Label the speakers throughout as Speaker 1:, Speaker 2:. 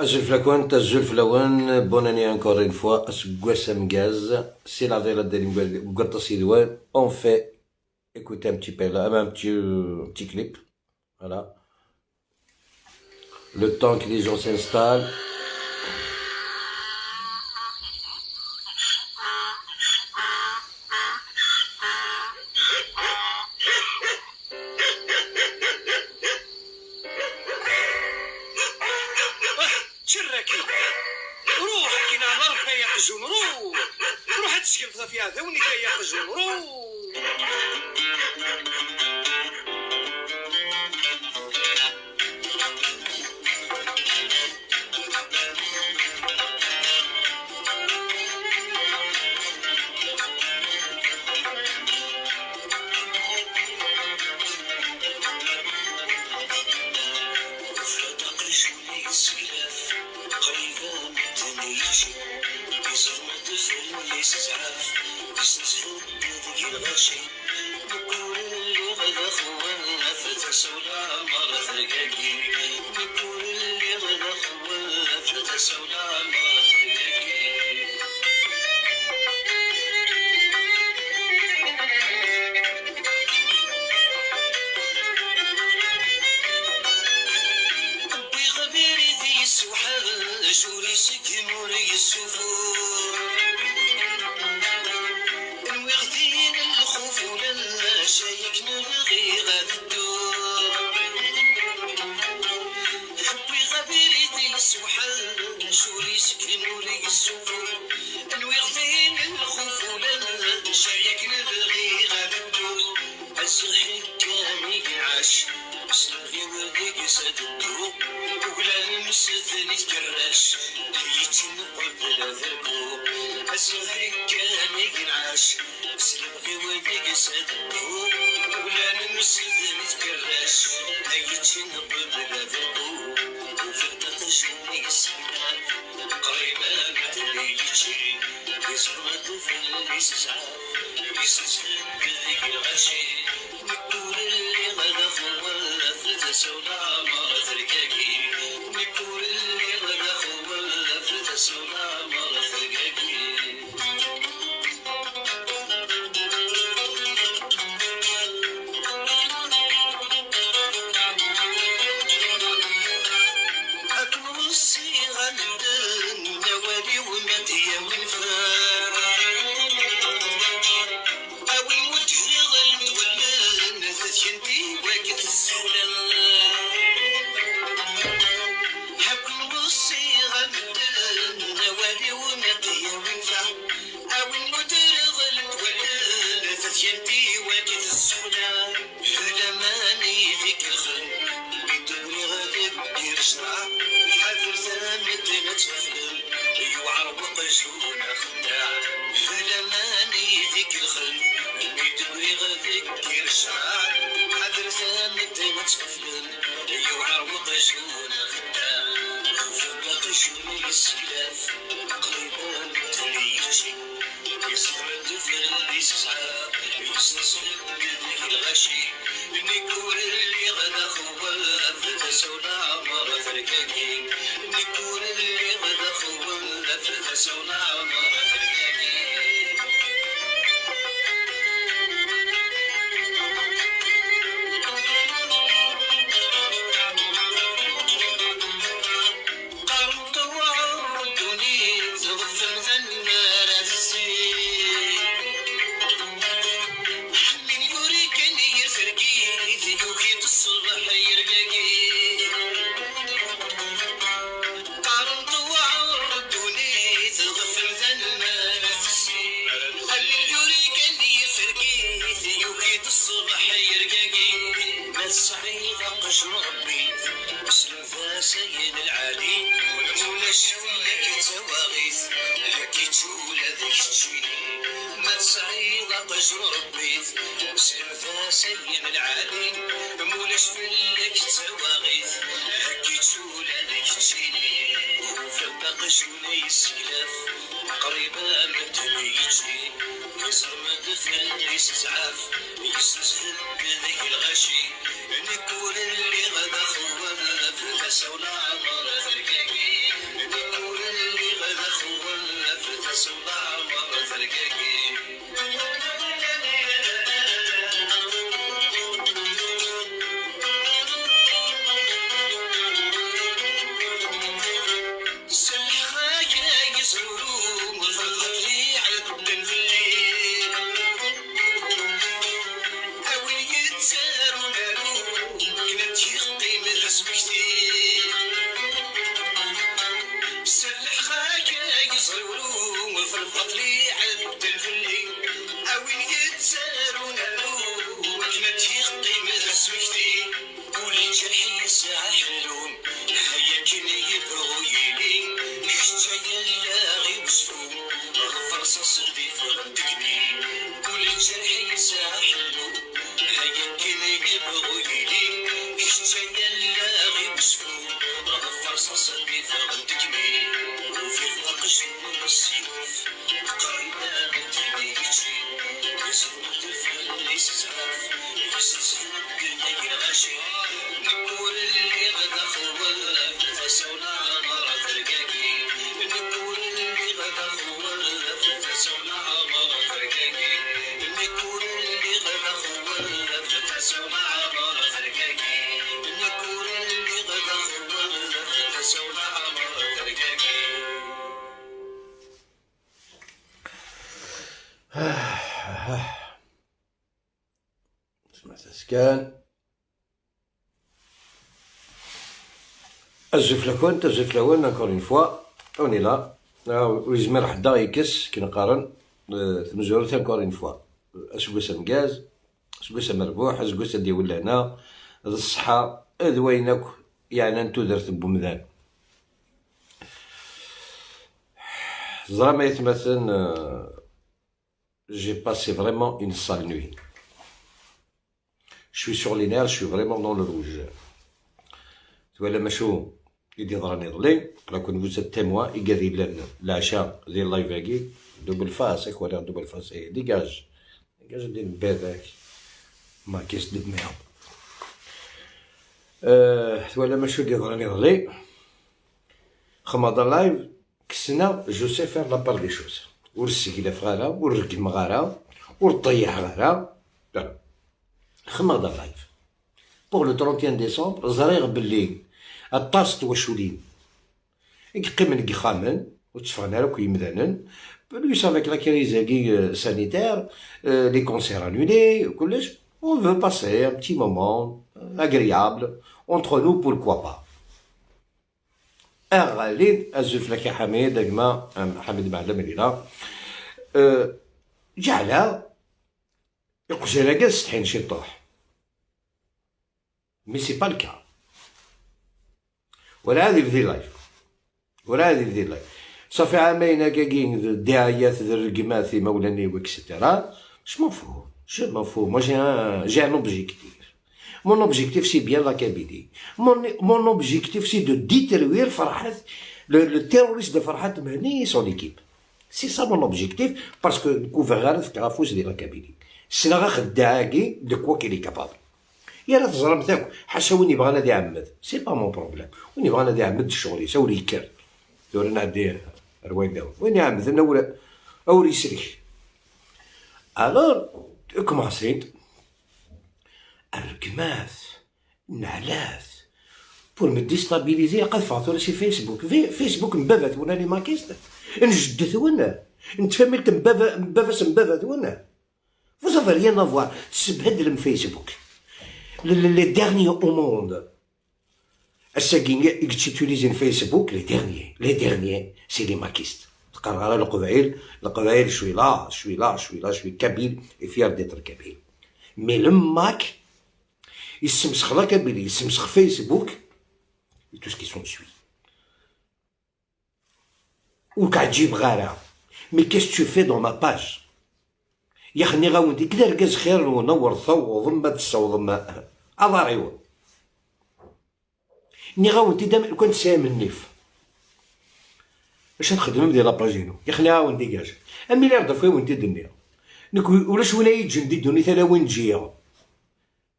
Speaker 1: Azul fell-akent, azul fell-awen, bonne année encore une fois, aseggas ameggaz, si la on fait écouter un petit peu là, un petit clip, voilà. Le temps que les gens s'installent.
Speaker 2: شراكي روح كينا الارض يا قجون، روح روح تسكن في هذا وني يا قجون روح.
Speaker 1: سمعت اسكان الزفلة كنت الزفلة وين encore une fois on est là. ويزمر حدا يكس كي نقارن تمزورت encore une fois. اسكوس مكاز اسكوس مربوح اسكوس دي ولا هنا الصحة ذوينك يعني انتو درت بومذان زعما يتمثل. J'ai passé vraiment une sale nuit. Je suis sur les nerfs, je suis vraiment dans le rouge. ولا ماشو يدي ضراني ضلي راكم vous êtes témoin يقادي لنا العشاء ديال live اكي double face ولا double face dégage dégage ديال باباك ما كاينش de merde. ولا ماشو دي ضراني ضلي خمض live كسنا je sais faire la part des choses ور السكيله فغارا ور الرقم غارا ور الطيح غارا خمض live pour le 31 ديسمبر. زريغ باللي الطاس توشولين يقيم خامن وتفغنا لك يمدانن plus avec la crise sanitaire, les concerts annulés, كلش on veut passer un petit moment agréable entre nous, pourquoi pas. اغالين ازف لك يا حميد اجما حميد معلم لينا جعل يقجل كاع ستحين شي طوح mais c'est pas le cas. ولا هذه في live ولا هذه في live صافي عامين هكاكين الدعايات الرقمات مولاني et cetera. Je m'en fous, je m'en fous. Moi, j'ai un objectif. Mon objectif, c'est bien la Kabylie. Mon objectif, c'est de détruire Farhat, le terroriste de Farhat Mehni et son équipe. C'est ça mon objectif, parce que le في ديال la Kabylie. سنا خداعي de quoi qu'il est capable. يا راه تزرم تاك حاشا وين يبغى نادي عمد c'est pas mon problème. وين يبغى نادي عمد الشغل يساوي يكر دور نعدي روين داو وين يعمد انا اور يسلك. alors كوماسيت الركمات النعلات pour me déstabiliser. قد فاطور سي فيسبوك في فيسبوك مبابات ولا les makistes نجدت ونا نتفاملت مبابا مبابا مبابات ونا vous avez rien à voir. تسبهدل من فيسبوك les derniers au monde. الساكين يوتيليزين فيسبوك les derniers, les derniers, c'est les makistes. تقرا القبائل القبائل je suis là, je suis là, je suis là, je suis kabyle et fier d'être kabyle. Mais le MAK يسمسخ la Kabylie, يسمسخ فيسبوك et tout ce qui s'ensuit. وكعجيب غارة mais qu'est-ce que tu fais dans ma page يا خني غاوندي كدا ركز خير ونور ثو ضمة تسو ضمة أضاريو ني غاوندي دام كنت سام النيف باش نخدم ديال la page ينو يا خني غاوندي dégage un milliard de fois وانتي دنيا نكو ولاش ولا يجندي دوني ثلا وين جيا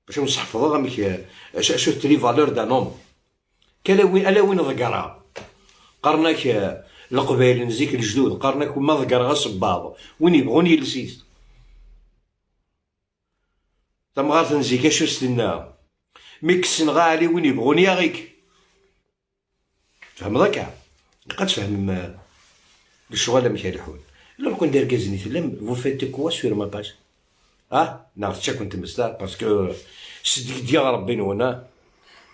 Speaker 1: باش نصحفظ غامك شفت les valeurs d'un homme كلا وين الا وين ذكرها قرناك القبائل نزيك الجدود قرناك وما ذكر غا صباط وين يبغون يلسيت تمغارت نزيك اش استنى ميكسن غالي وين يبغون ياغيك فهم ذاك قد تفهم الشغل مش يلحون لو كون داير كازني تلم vous faites quoi sur ma page اه نعرف تشا كنت مستا parce que سدك ديال ربي نونا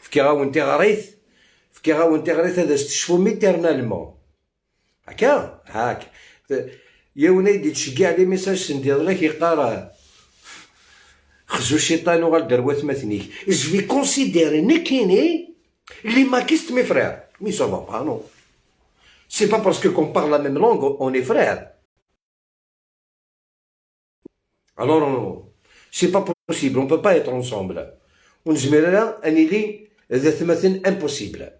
Speaker 1: فكي غا وانت غريث فكي غا وانت غريث هذا استشفو éternellement هكا هاك يا وليدي تشجع les messages سندير لك يقرا خزو الشيطان وغال دروات مثنيك je vais considérer نكيني les makistes mes frères. Mais ça va pas, non? C'est pas parce que qu'on parle la même langue on est frères. Alors non, c'est pas possible, on peut pas être ensemble. ونزمر اني لي ذات مثلا impossible.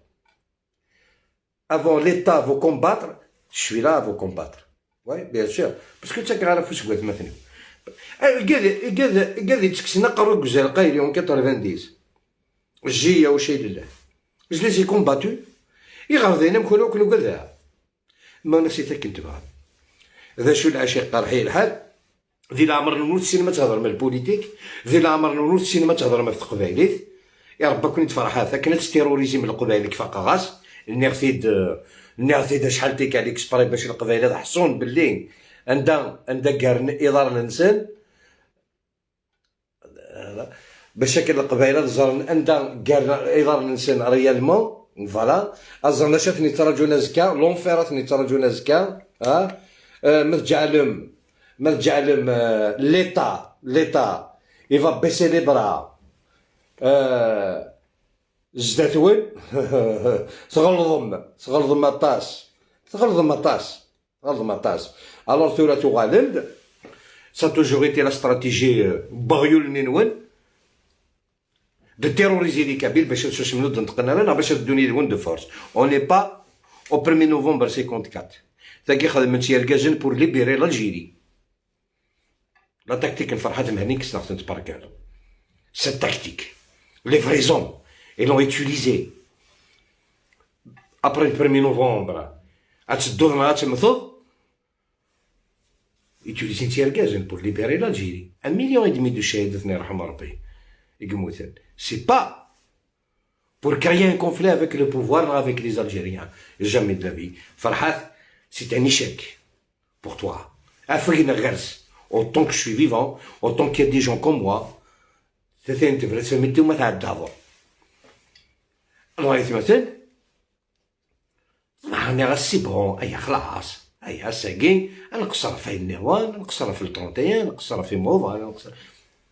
Speaker 1: Avant l'État vous combattre, je suis là à vous combattre. Oui, bien sûr. Parce que تاك فوس قوات مثلا. قال قال قال يتكسنا قرو كزال قايل يوم 90 الجية وشي لله. Je les ai combattus. يغرضينا مكونو كنو كذا. ما نسيت كنت بغا. ذا شو العشيق قرحي الحال. ذي العمر نور السينما تهضر من ال politique، ذي العمر نور السينما تهضر ما في تقبايليت. يا ربا كنت فرحات كانت terroriser من القبائل كفاق غاس نغثيد شحال تيك عليك exprès باش القبائل حصون باللي عندها كارن إدارة الإنسان باش القبائل زرن عندها كارن إدارة الإنسان réellement voilà أزرنا شافني تراجونا زكا l'enfer ثني تراجونا زكا ها ما تجعلم l'État il va baisser les bras زداتون تغلظم طاس تغلظم طاس تغلظم طاس. Alors ثورة تغالند ça a toujours été la stratégie بغيول نينون de terroriser les Kabyles باش نسمنو نتقنا باش دوني وين de force. On n'est pas au 1 novembre 54. تاكي خدمت يركازن pour libérer l'Algérie. La tactique الفرحات مهني كسنغ تبارك. Cette tactique, les vrais hommes, ils l'ont utilisée. Après le 1er novembre, أتدورنا أتمثل utilisé تيركازن pour libérer l'Algérie. 1,5 million de شهيد يرحم ربي يقموتن. C'est pas pour créer un conflit avec le pouvoir, avec les Algériens. Jamais de la vie. Farhat, c'est un échec pour toi. Afrique autant que je suis vivant, autant qu'il y a des gens comme moi, ثلاثين تفرس فمتو ما تعدى. الله مثلا طبعا غا c'est bon ايا خلاص ايا ساكي نقصر في النوان نقصر في 31 نقصر في موضة نقصر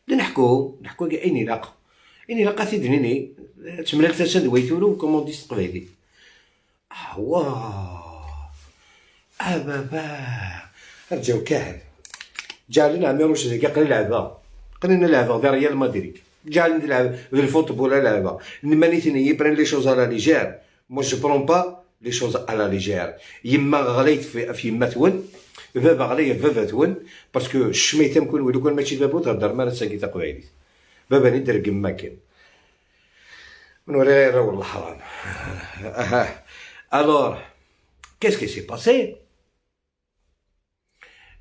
Speaker 1: نحكو كاع ايني لاق ايني لاق ثيدنيني تملال تسد ويثولو comme on dit قبايلي وا ابابا رجعو كاهل جعلنا عميروش كاع قري لعبه قرينا لعبه في ريال مدريد جعلنا نلعب في ال football لعبه مانيتني prend les choses à la légère. Moi, je prends pas les choses à la légère. يما غليت في يما تون بابا غلي بابا تون parce que الشميته مكون ولو كان ماشي بابو تهضر ما راه تقبايلي بابا ندير كما كان من وري غير والله حرام. Alors, qu'est-ce qui s'est passé?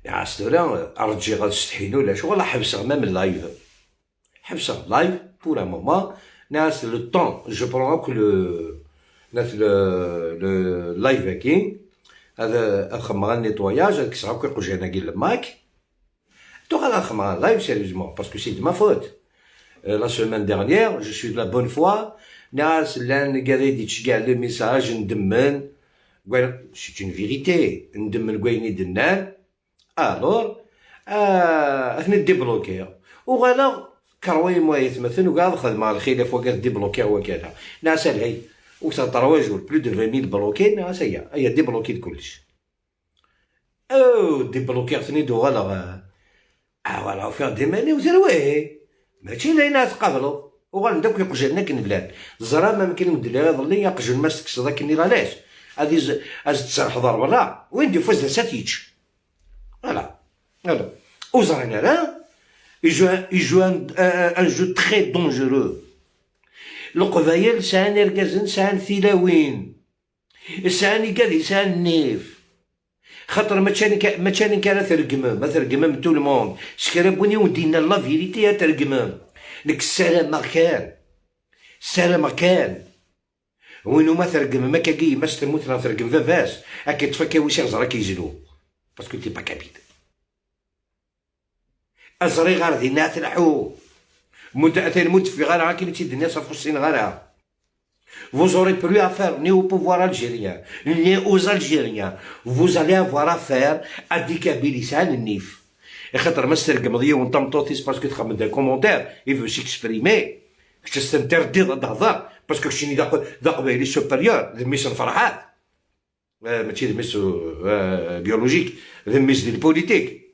Speaker 1: يا ستورا ارجي غاد تستحينو ولا شغل حبس même ال live حبس live pour un moment ناس le temps je prends que le ناس le live كي هذا خمغ nettoyage هذاك الساعه كيقول انا كي الماك تو غادا خمغ live sérieusement parce que c'est de ma faute. La semaine dernière, je suis de la bonne foi. ناس لان قال يتشكع le message ندمن c'est une vérité ندمن كويني دنان alors اثني débloqué وغالا كروي ما يتمثل وكاع خدمة الخلاف وكاع débloqué وكذا ناس الهي وتا 3 jours plus de 20000 bloqués ناس هي هي débloqué كلش او débloqué ثني دو غالا اه voilà فيها ديماني وزروي ماشي لينا تقابلوا وغال ندوك يقجلنا كن بلاد زرا ما ممكن ندير غير ظلي يقجل ما سكس كني علاش هادي از تسرح ضرب لا وين des fois ساتيتش voilà voilà وزرنا لا il joue un jeu très dangereux. القبايل سعان ركازن سعان ثلاوين سعان كذي سعان النيف خاطر ما تشاني كان ترقمم ما ترقمم tout le monde سكرابوني ودينا la vérité ترقمم لك السلام كان السلام كان وينو ما ترقم ما كاكي ما تموت ترقم فاس هاكي تفكا ويش غزرا كيزلو parce que t'es pas kabyle ازري غير دينا تلحو متأثر مت في غير كي تيد الناس فوسين غير. Vous aurez plus affaire ni au pouvoir algérien, ni aux Algériens. Vous allez avoir affaire à des Kabyles يسعان النيف. خاطر ما استرقم ضيا وانت مطوطيس parce que تخمم des commentaires, il veut s'exprimer. كنت تinterdit تهضر parce que شيني ذا قبايلي supérieur ذميس الفرحات ماشي ذميس biologique ذميس ديال ال politique.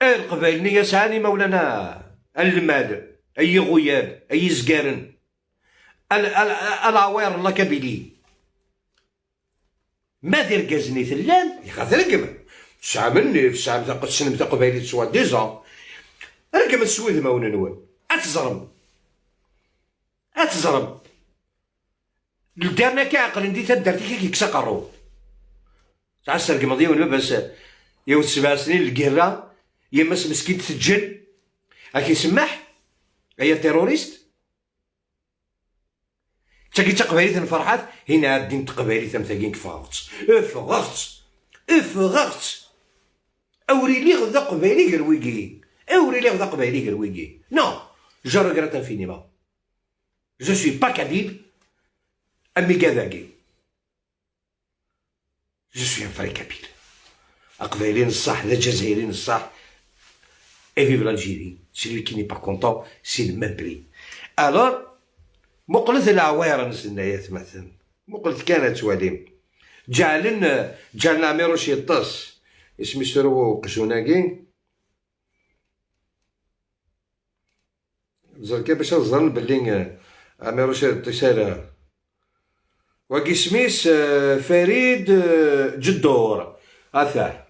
Speaker 1: القبائل نية سعاني مولانا المال اي غياب اي زقارن العوير la Kabylie. ما دير كازني ثلان يخاف رقم ساعة مني في ساعة مثلا سنة مثلا قبيلي soi-disant رقم السويد ما وننوي اتزرم اتزرم لدارنا كعقل ندي تدرتي كي كسا قرو تعسر رقم ديال بس يوم 7 سنين القهرة يمس مسكين تسجل اكي يسمح هي terroriste تاكي تقبايليت الفرحات هنا الدين تقبايليت تمثاكين كفاغت افغغت افغغت اوري لي غدا قبايلي قرويكي اوري لي غدا قبايلي قرويكي. Non, je regrette infiniment, je suis pas kabyle. امي كذاكي je suis un vrai kabyle. اقبايلين الصح ذا جزائريين الصح. Et vive l'Algérie. Celui qui n'est pas content, c'est le même prix. Alors, مقلت العويرة نسنايات مثلا مقلت كانت تواليم جعلن جعلنا عميروش يطس اسمي سرو قشوناكي زركا باش نظن بلي عميروش يطس واكي سميس فريد جدور اثاه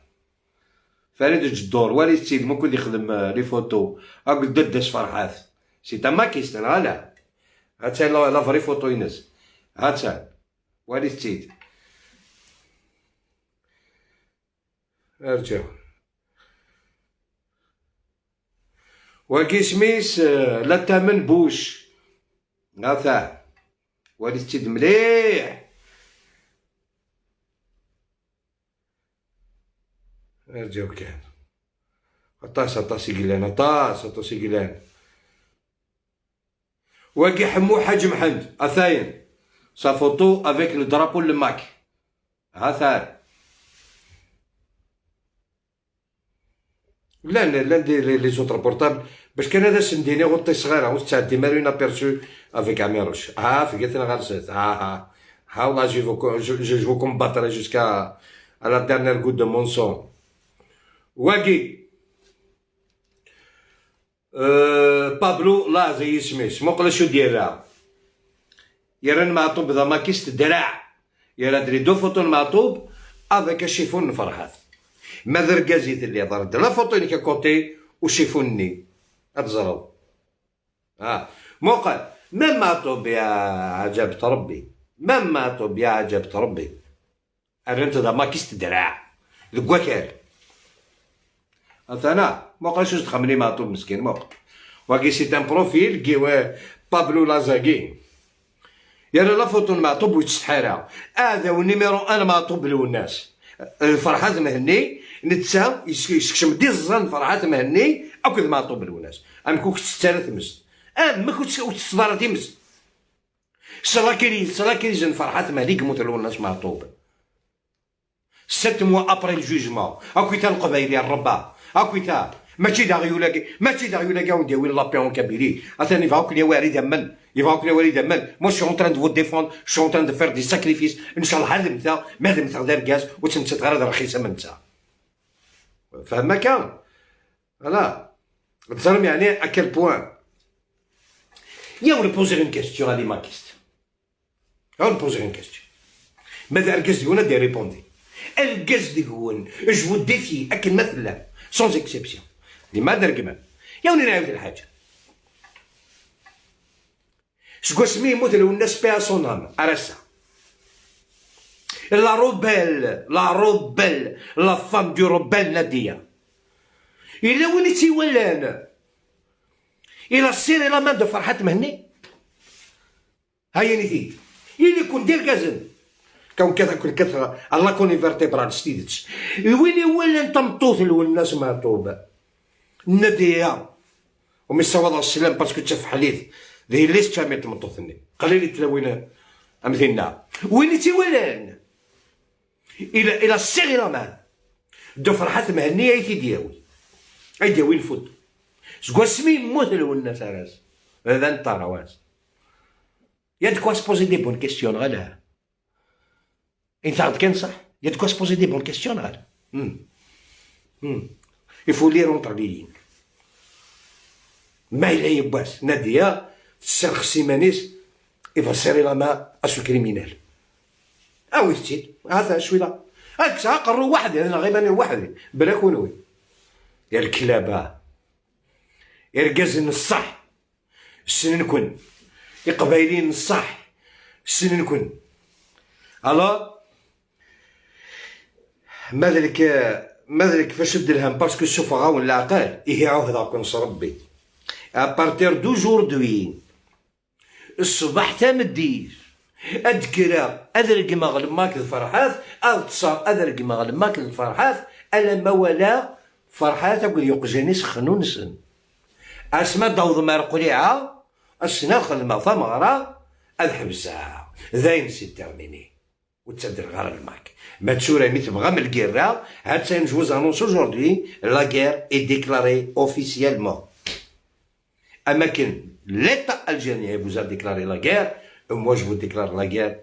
Speaker 1: فريد جدور ولي السيد ممكن يخدم les photos اكو ددس فرحات c'est un makiste لا هاتا la vraie photo ينس هاتا ولي السيد ارجعو واكي سميس لا تامن بوش هاتا ولي السيد مليح ارجعو كان عطاس عطاس يقلان عطاس عطاس يقلان واكي حمو حاج محمد اثاين sa photo avec le drapeau le MAK هاثار لا لا ندير les autres portables باش كان هذا سنديني غطي صغيره وتعدي ماري aperçu avec عميروش ها فقيت غرسات ها ها ها والله je vous combattrai jusqu'à la dernière goutte de mon sang. واكي بابلو لازي يسميس مقلا شو ديالها يرن معطوب ذا ماكيست دراع يرى دري deux photos معطوب avec chiffon فرحات ما ذركازيت اللي ضرد la photo نيكا côté وشيفوني اتزرب ها موقع ما معطوب يا عجبت ربي ما معطوب يا عجبت ربي انت ذا ماكيست دراع ذكواكال انا ما قالش تخمني معطوب مسكين موقع واكي c'est un profil كي بابلو لازاكي يا la photo معطوب ويتستحارا هذا هو numéro un معطوب الناس فرحات مهني نتسا يسكشم ديزان فرحات مهني اكد معطوب الناس ام كوك تستارا تمس ام كوك تصدر تمس سلاكيري سلاكيري زن فرحات مهني كموت الناس معطوب 7 mois après le jugement اكو تا القبايل يا الربا اكو تا ماشي دا غيولاكي ماشي دا غيولاكي ونديوي la paix en Kabylie اثاني فاوك لي واري دمن يفاوك لي واري دمن moi je suis en train de vous défendre, je suis en train de faire des sacrifices ان شاء الله هذا مثلا ما هذا مثلا دار غاز وتمشي غير رخيصه من انت فما كان voilà تزرم يعني à quel point يا ولي poser une question à les makistes يا poser une question ماذا الكاز ديالنا دي répondez الكاز ديالنا je vous défie اكل مثلا sans exception لما درقمان يا ولي نعاود الحاجة شكون سمي يموت لو الناس paix à son âme ارسا la rebelle la rebelle la femme du rebelle نادية إلا وين تيولان elle a serré la main de فرحات مهني هيا نيتي إلا كون دير كازن كون كذا كل كثرة la colonne vertébrale ستيدتش وين ولا تمطوط الناس معطوبة نادية ومن صواب السلام parce que تشاف حليث ذي ليس تشامي تمطوطني قليل تلاوين امثلنا وين تيولان elle a serré la main de فرحات مهنية اي تيدياوي اي دياوي الفوت سكوا سمي موت الناس راس هذا انت رواس y a de quoi se poser des bonnes questions غالا انت عاد كان صح y a de quoi se poser des bonnes questions غالا il faut lire entre les lignes ما إلا يباس نادية تسرخ سيمانيس Il va serrer la main à ce criminel. Ah oui, c'est هذا شوي لا هاك قروا وحدي انا غير ماني وحدي بلا كونوي يا الكلابة يرقزن الصح السنين كن يقبايلين الصح السنين كن. Alors ما ذلك كيفاش بدلهم parce que سوف غاون العقل إيه عهدة كنس ربي à partir d'aujourd'hui الصباح تام الدير أذكرا أذرق مغلماك الفرحات أتصا أذرق مغلماك الفرحات ألا ما ولا فرحات أقول يقجاني سخنو نسن أسما داوض ما القليعة السنة خدمة ثمرة أذحبسها ذاين c'est terminé وتسدر غير الماك ما تسورة مي تبغى من الكيرة هاد سين je vous annonce aujourd'hui la guerre est déclarée officiellement. أما l'État algérien vous a déclaré la guerre, moi je vous déclare la guerre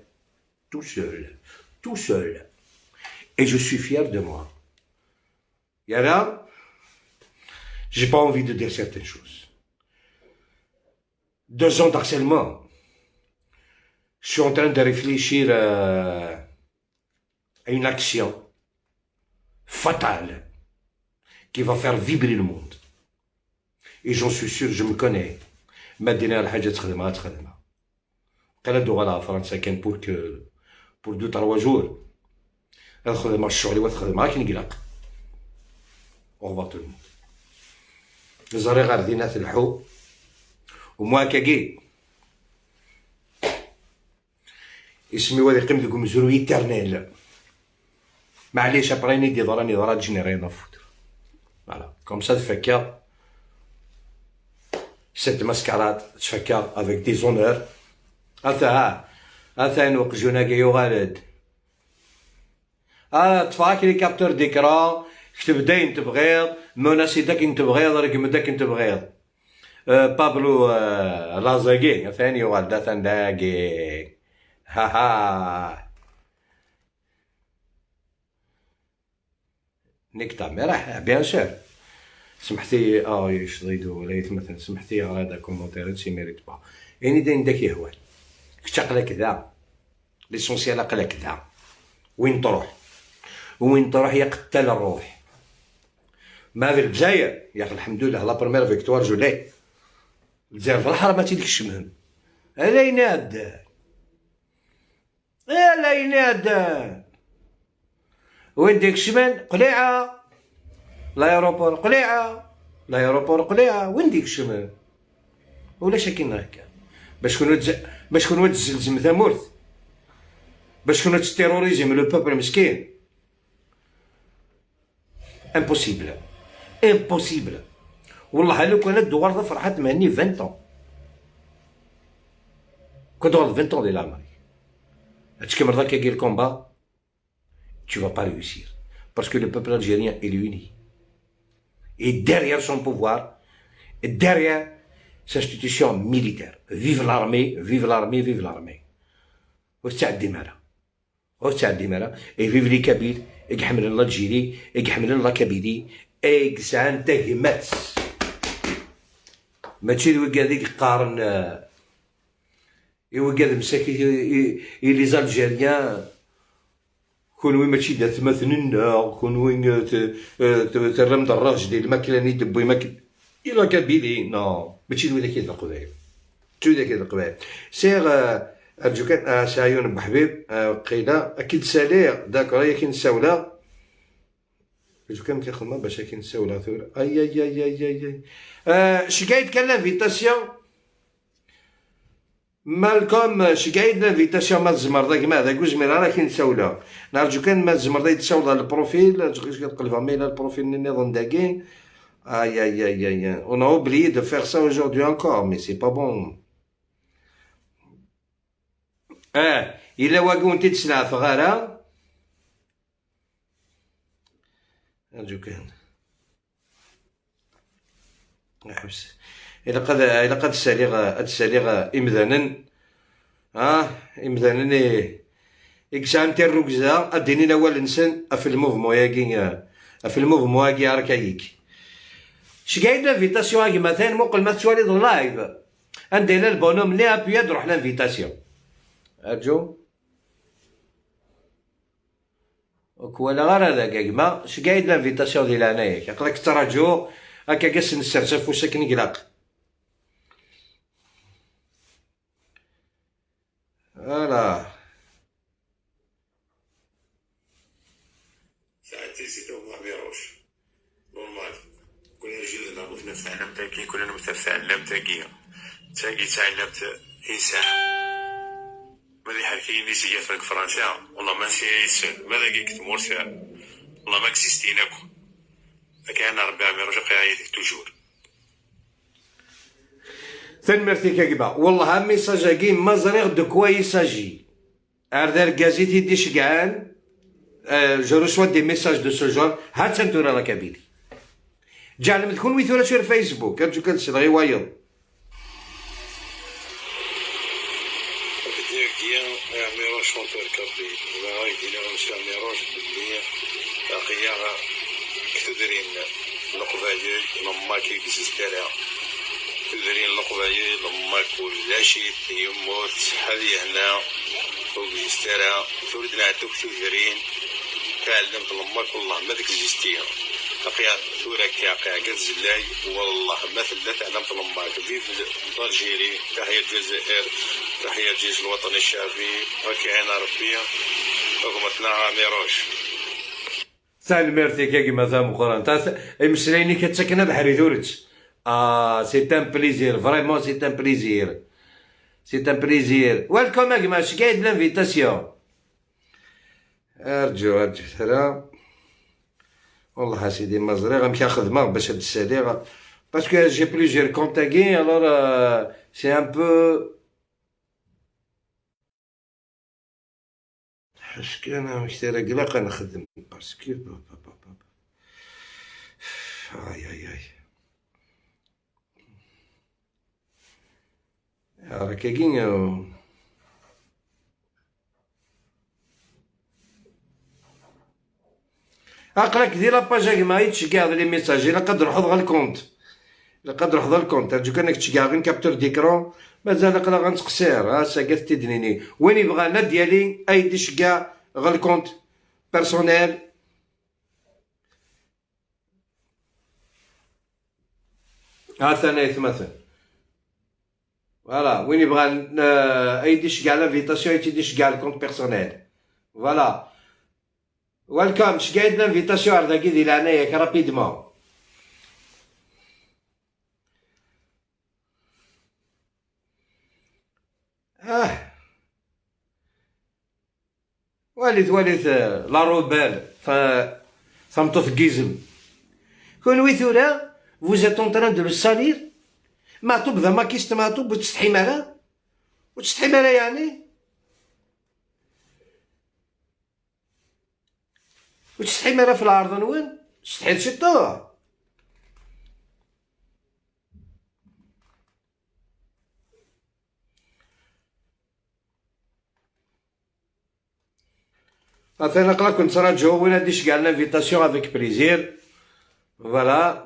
Speaker 1: tout seul, tout seul. Et je suis fier de moi. Yara, j'ai pas envie de dire certaines choses. 2 ans d'harcèlement. Je suis en train de réfléchir à une action fatale qui va faire vibrer le monde. Et j'en suis sûr, je me connais. ما دينا الحاجة تخدمها تخدمها. قال دوغ فرنسا كان pour que pour 2 3 jours خدمة الشغل وتخدمها كي نقلق. Au revoir tout le monde. زاري غير دينا تلحو وما كاكي اسمي وذي قيم ديكم زرو éternel. معليش après دي ضراني ضرا j'en ai rien à foutre. Voilà comme ça تفكا cette mascarade تفكا avec des honneurs. هذا هذا نوقجونا كي يغالد طفاك les captures d'écran كتب داين تبغيض menacer داك تبغيض رقم داك تبغيض بابلو لازاكي ثاني يغالد ثان ها ها نكتا مي راح bien sûr سمحتي يشضيدو ولا يتمثل سمحتي هذا commentaire ça mérite pas يعني داين داك يهوال كتعقل كذا l'essentiel عقل كذا وين تروح وين تروح يا قتال الروح ما في الجزائر يا اخي الحمد لله la première victoire je l'ai الجزائر في الحرب ما تيديكش مهم لا يناد لا يناد وين ديك الشمال قليعه l'aéroport قليعه l'aéroport قليعه وين ديك الشمال ولا شاكين هكا باش كون تزلزم ثمورث باش كون terroriser le peuple مسكين. Impossible impossible والله لو كان دوار فرحات مهني 20 ans كنت 20 ans ديال العمر هادشي كيما رضا كيدير ال combat tu vas pas réussir parce que le peuple algérien il est uni et derrière son pouvoir et derrière sa institution militaire. Vive l'armée, vive l'armée, vive l'armée. وتعدي مالا وتعدي مالا et vive les Kabyles يحمل l'Algérie يحمل la Kabylie يسعان تهمات ماشي وكا قارن يوكا مساكين les Algériens كون وين ماشي دات مثلنا كون وين ترم دراج ديال الماكله ني دبوي ماكل la Kabylie non ماشي دوي داك القبائل تو داك القبائل سير ارجو كان سعيون بوحبيب قيله اكيد سالي d'accord هي كي نساولا ارجو كان كيخدم باش كي نساولا اي اي اي اي اي شكايت كان l'invitation مالكم شكايد l'invitation ما تزمر داك ما هذاك وزمير راه كي نساولا نرجو كان ما تزمر يتساولا ال profil كتقلبها ميلا ال profil النظام داكي. Aïe, aïe, aïe, aïe. On a oublié de faire ça aujourd'hui encore, mais c'est pas bon. إلا واقون تتسنع فغارة أرجو كان حبس إلا قد ساليغ إمذانا إمذانا إكسان تيروكزا أديني الأول إنسان في ال mouvement ياكي في ال mouvement ياكي أركايك شكاين l'invitation مثلا مقل ما تسوالي ال live عندنا ال bonhomme لي ابيض روح l'invitation. ارجو ولا غير هذاك كما شكايد l'invitation ديال هنايا قالك تراجو هكا كاس نسرسف وساكن نقلق. voilà
Speaker 3: ساعتي سيتو ما بيروش normal كنا جينا نعرف نتعلم تاكي كنا نتعلم تاكي تاكي تعلمت انسان ماذا حركي نسيت في فرنسا والله ما نسيت ماذا كي كنت والله ما اكزيستيناكو كان ربي عميروش قاعد toujours.
Speaker 1: ثاني كاكبا والله message كي ما زريغ de quoi il s'agit ار كازيتي دي شكعان je reçois des messages de ce genre هات سنتورا la Kabylie جعل تكون ويثورا sur فيسبوك ارجو كنسل غير وايض
Speaker 3: عميروش chanteur kabyle ولا غايدينا غنمشي عميروش باللي باقية كتدرين القبايل لما كيكزيستيرا تدرين القبايل لما كلشي يموت هذه هنا وكزيستيرا تريد نعتوك تدرين تعلمت لما والله ما تكزيستيها بقي ثورة كاقع قد زلاي والله ما ثلا تعلمت لما vive l'Algérie تحية الجزائر تحية الجيش الوطني الشعبي وكاين ربي حكومتنا عميروش.
Speaker 1: ثاني كي كيما ثام قران مسلايني كتسكن بحري ثورت c'est un plaisir vraiment c'est un plaisir c'est un plaisir welcome اكما شكايد l'invitation ارجو ارجو ثرا والله سيدي ما زري غنمشي خدمة باش تسالي parce que j'ai plusieurs comptes alors c'est un peu parce que انا مش قلاق نخدم parce que اي اي اي راه كاين اقراك دير la page ما يتشكاع les messages الا قدر حض غير ال compte الا قدر حض ال compte ارجو كانك تشكاع غير capture d'écran مازال اقرا غنتقصير ها ساكت تدنيني وين يبغى انا ديالي اي ديشكاع غير ال compte personnel ها ثاني مثلا voilà وين يبغى اي ديشكاع l'invitation يديش كاع ال compte personnel voilà welcome شكايد l'invitation على ذاك ديال عناياك rapidement. وليت وليت la rebelle ثمطوط كيزم كون ويثورا vous êtes en train de le salir معطوب ذا ماكيست معطوب وتستحي مالا وتستحي مالا يعني وتستحي مالا في العرض نوين تستحي شطوه. مثلا نقرا كنت راجو وين هاديش كاع l'invitation avec plaisir voilà.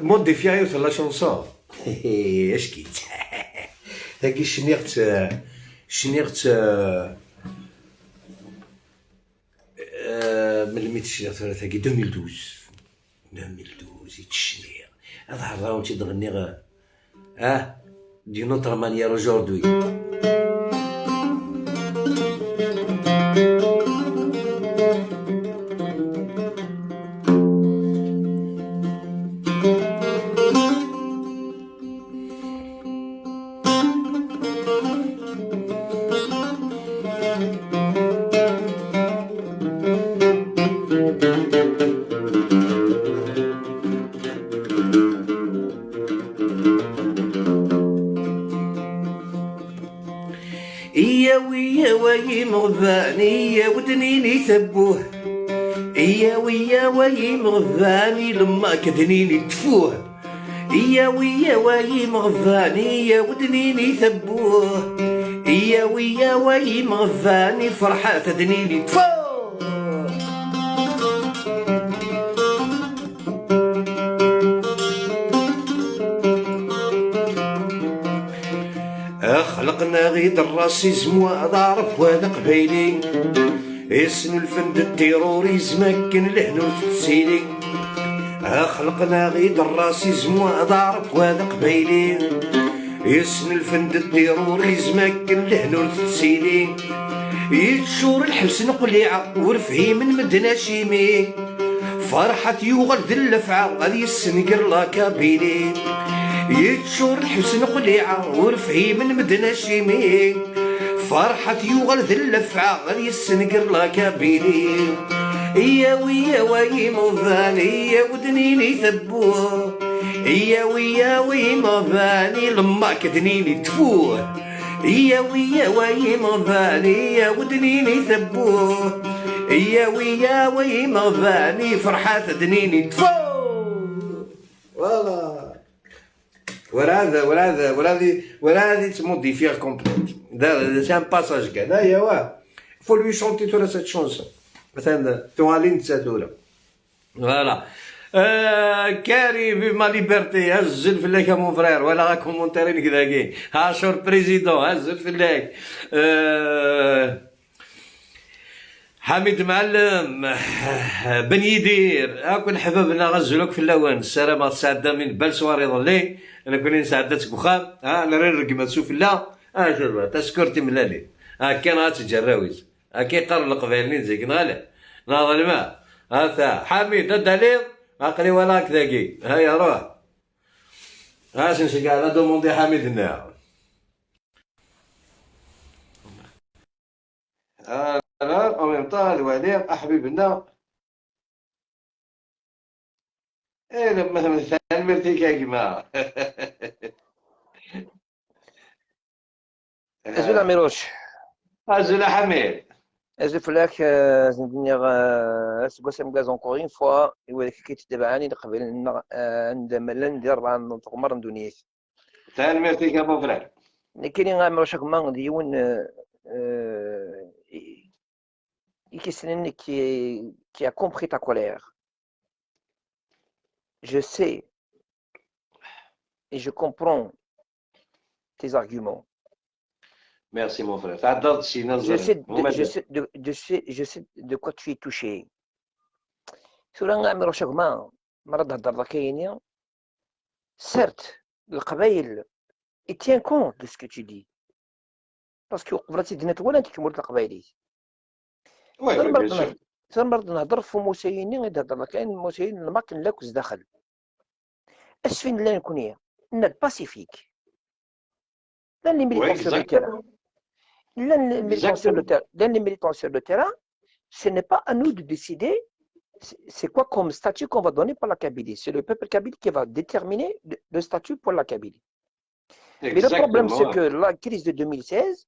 Speaker 1: modifié la chanson اش كيت هاكي شنيغت شنيغت من ميت شنيغت هاكي 2012 2012 يتشنيغ هذا حرام تيدغني d'une autre manière aujourd'hui. إيا ويا وي مغباني يا ودنيني ثبوه إيا ويا وي ويا مغفاني لما كدنيني تفوه يا ويا ويا مغفاني يا ودنيني ثبوه يا ويا ويا مغفاني فرحة تدنيني تفوه. خلقنا غيد ال racisme وضارب وهذا قبيلي اسم الفند ال terrorisme كان لهنو تسيلي. خلقنا غيد ال racisme وضارب وهذا قبيلي اسم الفند ال terrorisme كان لهنو تسيلي. يتشور الحبس نقليعة ورفهي من مدنا شيمي فرحة يوغل ذي اللفعة غادي يسنقر la Kabylie. يتشور الحبس نقليعة ورفهي من مدنا شيمي فرحة يوغل ذي اللفعة غادي يسنقر la Kabylie. يا ويا ويا مغفاني يا ودنيني ثبوه يا ويا ويا مغفاني لما كدنيني تفوه يا ويا ويا مغفاني يا ودنيني ثبوه يا ويا ويا مغفاني فرحة دنيني تفوه. voilà وهذا وهذا وهذه وهذه تmodifier complète. c'est un passage كذا يا واه faut lui chanter تورا cette chanson مثلا توالين تساتورا. voilà كاري vive ma liberté هزل فلاك mon frère ولا غا commentaire كذا كي هاشور président هزل فلاك. حميد معلم بن يدير اكل حبابنا غزلوك في اللوان السلامة تسعدا من belle soirée ظلي انا كوني نسعدتك بخام ها انا رقمة تشوف لا ها شوف تشكرتي ملالي ها كان غاتجراويز ها كيقر القبايلين زيك نغالي ناظر الماء ها حميد الدليل عقلي ولا كذاكي هيا روح ها شنشي كاع demander حميد لنا. انا en même temps الوالي حبيبنا ايه لما مثلا مرتي كيما
Speaker 4: أزول عميروش
Speaker 1: أزول حميد
Speaker 4: أزول فلاك زندني سكواسم غاز encore une fois إوا كي تتبعاني قبل عند ملان ديال 4 نتغمر ندونيت
Speaker 1: ثاني مرتي كابو frère
Speaker 4: كاين عميروش كما ديون qui a compris ta colère. Je sais et je comprends tes arguments.
Speaker 1: Merci mon frère.
Speaker 4: Je sais de quoi tu es touché. Certes, le Qabaïl, il tient compte de ce que tu dis. Parce que
Speaker 1: Oui, bien sûr.
Speaker 4: ثم نهضر في موسيني غير كاين موسيين الماك لاكوز داخل اسفين لا نكونيه ان باسيفيك لا les militants sur le terrain لا les militants sur le terrain لا les militants sur le terrain ce n'est pas à nous de décider c'est quoi comme statut qu'on va donner pour la Kabylie. C'est le peuple kabyle qui va déterminer le statut pour la Kabylie. Mais le problème, c'est que la crise de 2016,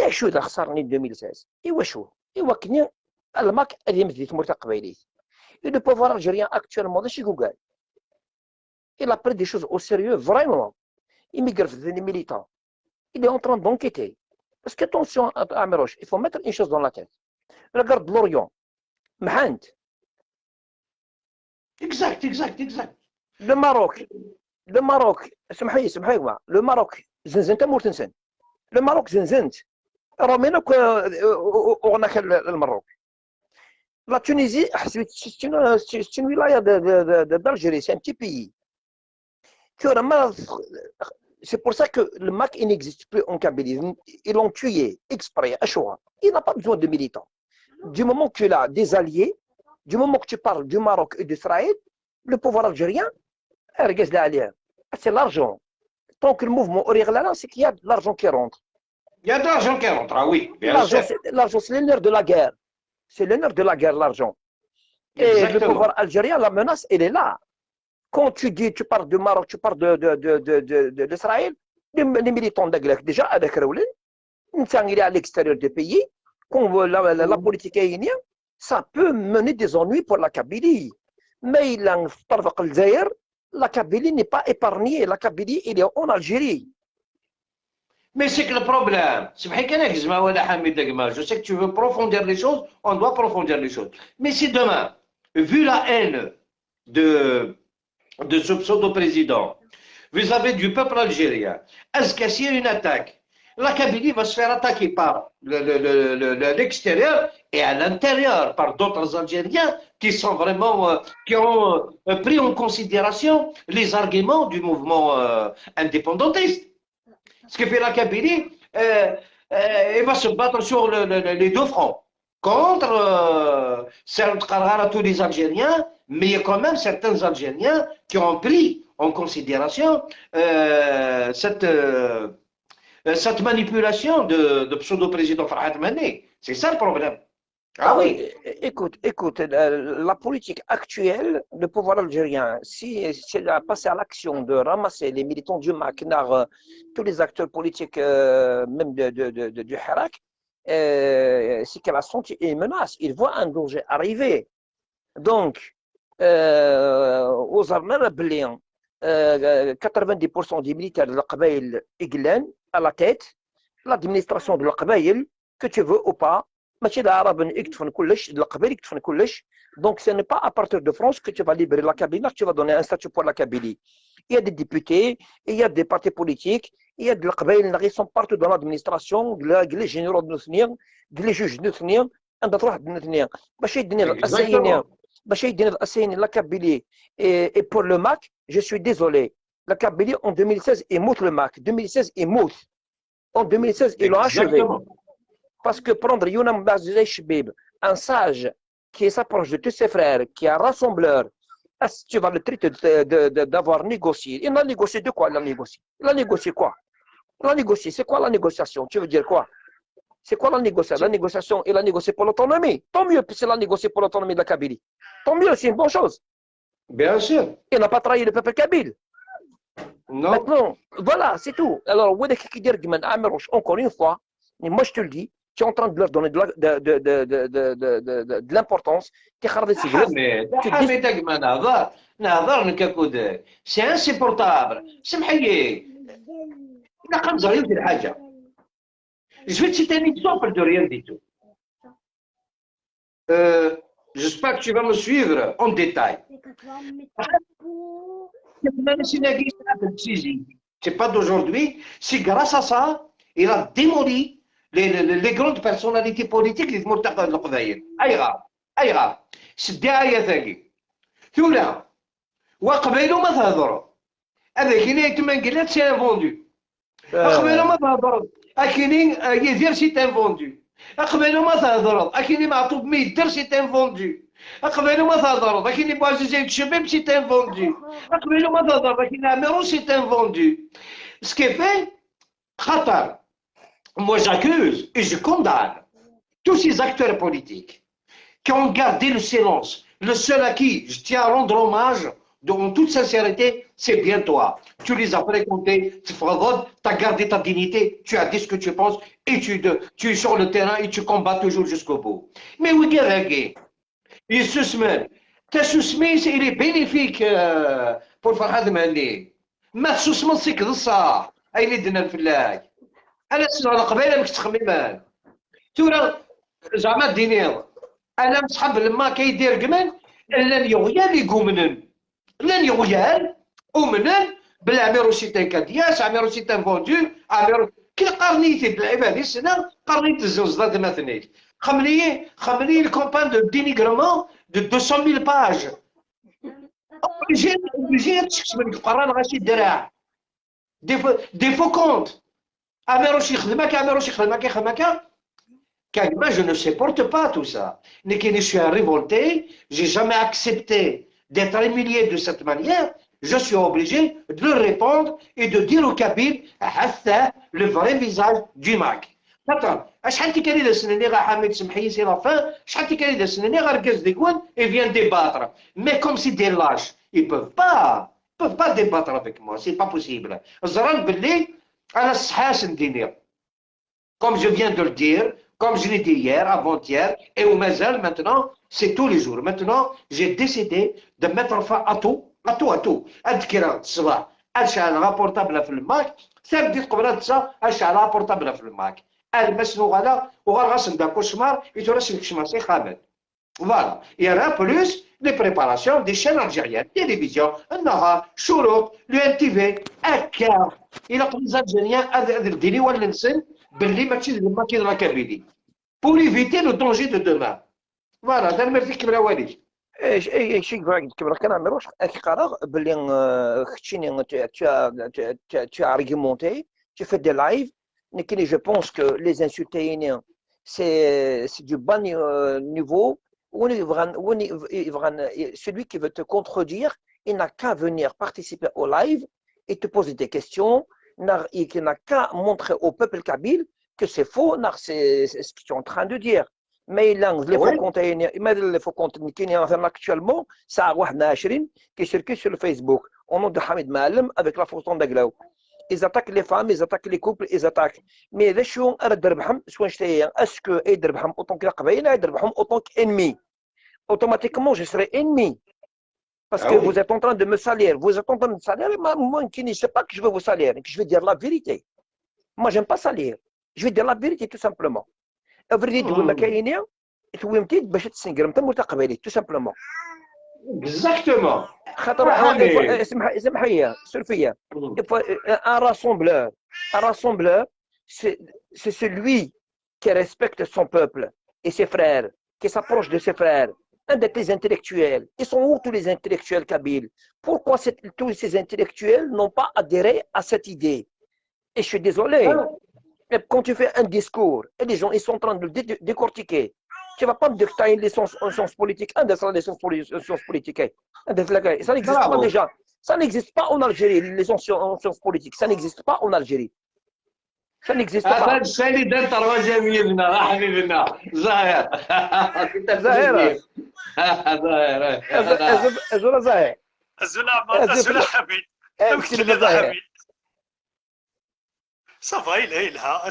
Speaker 4: شو إذا خسرني 2016 إوا شو إوا كني الماك اللي يمثل تمور قبايليت. Et le pouvoir algérien actuellement, c'est Google. Il a pris des choses au sérieux, vraiment. Il migre des militants. Il est en train d'enquêter. Parce que attention, Amirouche, il faut mettre une chose dans la tête. Regarde l'Orient. Mhand.
Speaker 1: Exact, exact, exact.
Speaker 4: Le Maroc. Le Maroc. سمحي Le Maroc. زنزنت مورتنسن. Le Maroc زنزنت. رومينا وغناك المروك. La Tunisie, c'est une wilaya d'Algérie, c'est un petit pays. C'est pour ça que le MAC il n'existe plus en Kabylie. Ils l'ont tué exprès, à Choura. Il n'a pas besoin de militants. Du moment qu'il a des alliés, du moment que tu parles du Maroc et d'Israël, le pouvoir algérien, c'est l'argent. Tant que le mouvement là, c'est qu'il y a de l'argent qui rentre.
Speaker 1: Il y a de l'argent qui rentre, ah oui.
Speaker 4: L'argent, c'est le nerf de la guerre. C'est le nerf de la guerre, l'argent. Et le pouvoir algérien, la menace, elle est là. Quand tu dis, tu parles du Maroc, tu parles de l'Israël, les militants d'Aglek, déjà, avec Raoulin, il est à l'extérieur du pays, qu'on veut la politique est Ça peut mener des ennuis pour la Kabylie. Mais il a la Kabylie n'est pas épargnée. La Kabylie, il est en Algérie.
Speaker 1: Mais c'est que le problème, c'est vrai. Je sais que tu veux approfondir les choses, on doit approfondir les choses. Mais si demain, vu la haine de ce pseudo-président vis-à-vis du peuple algérien, est-ce qu'il y a une attaque? La Kabylie va se faire attaquer par l'extérieur et à l'intérieur par d'autres Algériens qui sont vraiment, qui ont pris en considération les arguments du mouvement indépendantiste. Ce qui fait la Kabylie, il va se battre sur les deux fronts contre tous les Algériens, mais il y a quand même certains Algériens qui ont pris en considération cette manipulation de pseudo-président Ferhat Mehenni. C'est ça le problème.
Speaker 4: Ah oui, écoute, écoute, la politique actuelle, le pouvoir algérien, si elle a passé à l'action de ramasser les militants du MAK, tous les acteurs politiques, même du Hirak, c'est qu'elle a senti une menace. Il voit un danger arriver. Donc, aux armées, 90% des militaires de Leqbayel إڨلان à la tête, l'administration de Leqbayel, que tu veux ou pas, ماشي العرب يكتفن كلش القبائل يكتفن كلش. Donc ce n'est pas à partir de France que tu vas libérer la Kabylie, que tu vas donner un statut pour la Kabylie. Il y a des députés, il y a des partis politiques, il y a des Leqbayel qui sont partout dans l'administration, les généraux de نثنيا, les juges de نثنيا, عند تروح نثنيا باش يدني الاسيني باش يدني الاسيني la Kabylie et pour le MAK, je suis désolé. La Kabylie en 2016 يموت le MAK. 2016 يموت. En 2016 ils l'ont achevé. Parce que prendre Younam Chebib, un sage qui s'approche de tous ses frères, qui est un rassembleur, est-ce que tu vas le traiter d'avoir négocié? Il a négocié de quoi? Il a négocié. Il a négocié quoi? Il a négocié. C'est quoi la négociation? Tu veux dire quoi? C'est quoi la négociation? La négociation, il a négocié pour l'autonomie. Tant mieux, puisqu'il a négocié pour l'autonomie de la Kabylie. Tant mieux, c'est une bonne chose.
Speaker 1: Bien sûr.
Speaker 4: Il n'a pas trahi le peuple kabyle.
Speaker 1: Non.
Speaker 4: Maintenant, voilà, c'est tout. Alors, encore une fois, mais moi je te le dis, tu es en train de leur donner de l'importance.
Speaker 1: C'est insupportable. Je vais te citer un exemple de rien du tout. J'espère que tu vas me suivre en détail. C'est pas d'aujourd'hui, c'est grâce à ça, il a démoli les grandes personnalités politiques اللي تمر القبائل. ايغا ايغا سدايا ثاني ثولا وقبيلو ما تهضروا هذا كاين تما قالت c'est un vendu. قبيلو ما تهضروا اكيني يدير c'est un vendu. قبيلو ما تهضروا اكيني معطوب مي يدير c'est un vendu. قبيلو ما تهضروا اكيني بوعزيز الشباب c'est un vendu. قبيلو ما تهضروا اكيني عميرو c'est un vendu. Ce qui fait خطر. Moi, j'accuse et je condamne tous ces acteurs politiques qui ont gardé le silence. Le seul à qui je tiens à rendre hommage, en toute sincérité, c'est bien toi. Tu les as fréquentés, tu as gardé ta dignité, tu as dit ce que tu penses et tu es sur le terrain et tu combats toujours jusqu'au bout. Mais oui, il se semaine. Il est bénéfique pour Ferhat Mehenni. Mais ce semaine, c'est que ça. Il est dans le. انا سنة القبيله ما كتخمم تورا زعما ديني انا مصحاب لما كيدير كمان لن يغيال يقومنن لن يغيال ومنن بلا عميرو سيتان كادياس عميرو سيتان فوندو عميرو كي قارنيتي باللعيبه هذه السنه قارنيت الزوز ضد مثنيت خملي خملي ال campagne de dénigrement de 200,000 pages obligé obligé تشكس من القران غاشي الدراع des faux comptes. عميروش يخدمك عميروش يخدمك يخدمك. Moi, je ne supporte pas tout ça. Je suis un révolté, j'ai jamais accepté d'être humilié de cette manière. Je suis obligé de leur répondre et de dire aux Kabyles le vrai visage du MAK. Attends, شحال تيكالي دا سنني غا حميد سمحي c'est la fin, شحال تيكالي دا سنني غا ركز ديكوان et vient débattre. Mais comme c'est des lâches, ils peuvent pas débattre avec moi, c'est pas possible. زران باللي أنا الصحاس نديني. Comme je viens de le dire,
Speaker 5: Comme je l'ai dit hier, avant-hier, et ومازال maintenant, c'est tous les jours. Maintenant, j'ai décidé de mettre fin à tout, à tout, à tout. أذكر الصباح أشعل portable في الماك ثابت قبل تسا أشعل portable في الماك المسنو غالا وغير غاسن دا cauchemar يتورس كشمار سي خامل. Voilà. Il y a plus les préparations des chaînes algériennes, télévision, النهار, شروق, l'ENTV, هكا الى les Algériens هذا الديني ولا نسن باللي ماشي ماشي la Kabylie pour éviter le danger de demain. Voilà, هذا ما فيك كبر والي.
Speaker 4: ايش اي شيء كبر كان عمروش قرار باللي كتشيني tu as argumenté, tu fais des lives. Je pense que les insultes, c'est du bas niveau. Celui qui veut te contredire, il n'a qu'à venir participer au live et te poser des questions. Il n'a qu'à montrer au peuple kabyle que c'est faux, c'est ce que tu es en train de dire. Mais il a les faux comptes, les faux comptes actuellement, ça a qui circule sur le Facebook au nom de Hamid Maalem avec la photo d'Aglaou. Ils attaquent les femmes, ils attaquent les couples, ils attaquent. Mais les choses, est-ce que autant que autant qu'ennemi? Automatiquement, je serai ennemi. Parce que vous êtes en train de me salir. Vous êtes en train de me salir, et moi, qui ne sais pas que je vais vous salir, que je vais dire la vérité. Moi, j'aime pas salir. Je vais dire la vérité, tout simplement. باش تسنقرم تمور تقبلي tout simplement.
Speaker 5: Exactement.
Speaker 4: خاطر اسمح لي سلفيه, un rassembleur, c'est celui qui respecte son peuple et ses frères, qui s'approche de ses frères, un des intellectuels. Ils sont où tous les intellectuels kabyles? Pourquoi tous ces intellectuels n'ont pas adhéré à cette idée? Et je suis désolé. Et quand tu fais un discours, et les gens ils sont en train de le décortiquer, tu ne vas pas me dire que tu as une licence en sciences politiques, un des sciences politiques. Ça n'existe pas déjà. Ça n'existe pas en Algérie, les en sciences politiques. Ça n'existe pas en Algérie. Ça n'existe pas.
Speaker 5: هذا الشيء اللي دار جميلنا حبيبنا زاهر.
Speaker 4: زاهر.
Speaker 5: زاهر.
Speaker 4: أزول زاهر.
Speaker 2: أزول أزول حبيب.
Speaker 4: زاهر.
Speaker 2: Ça va, il a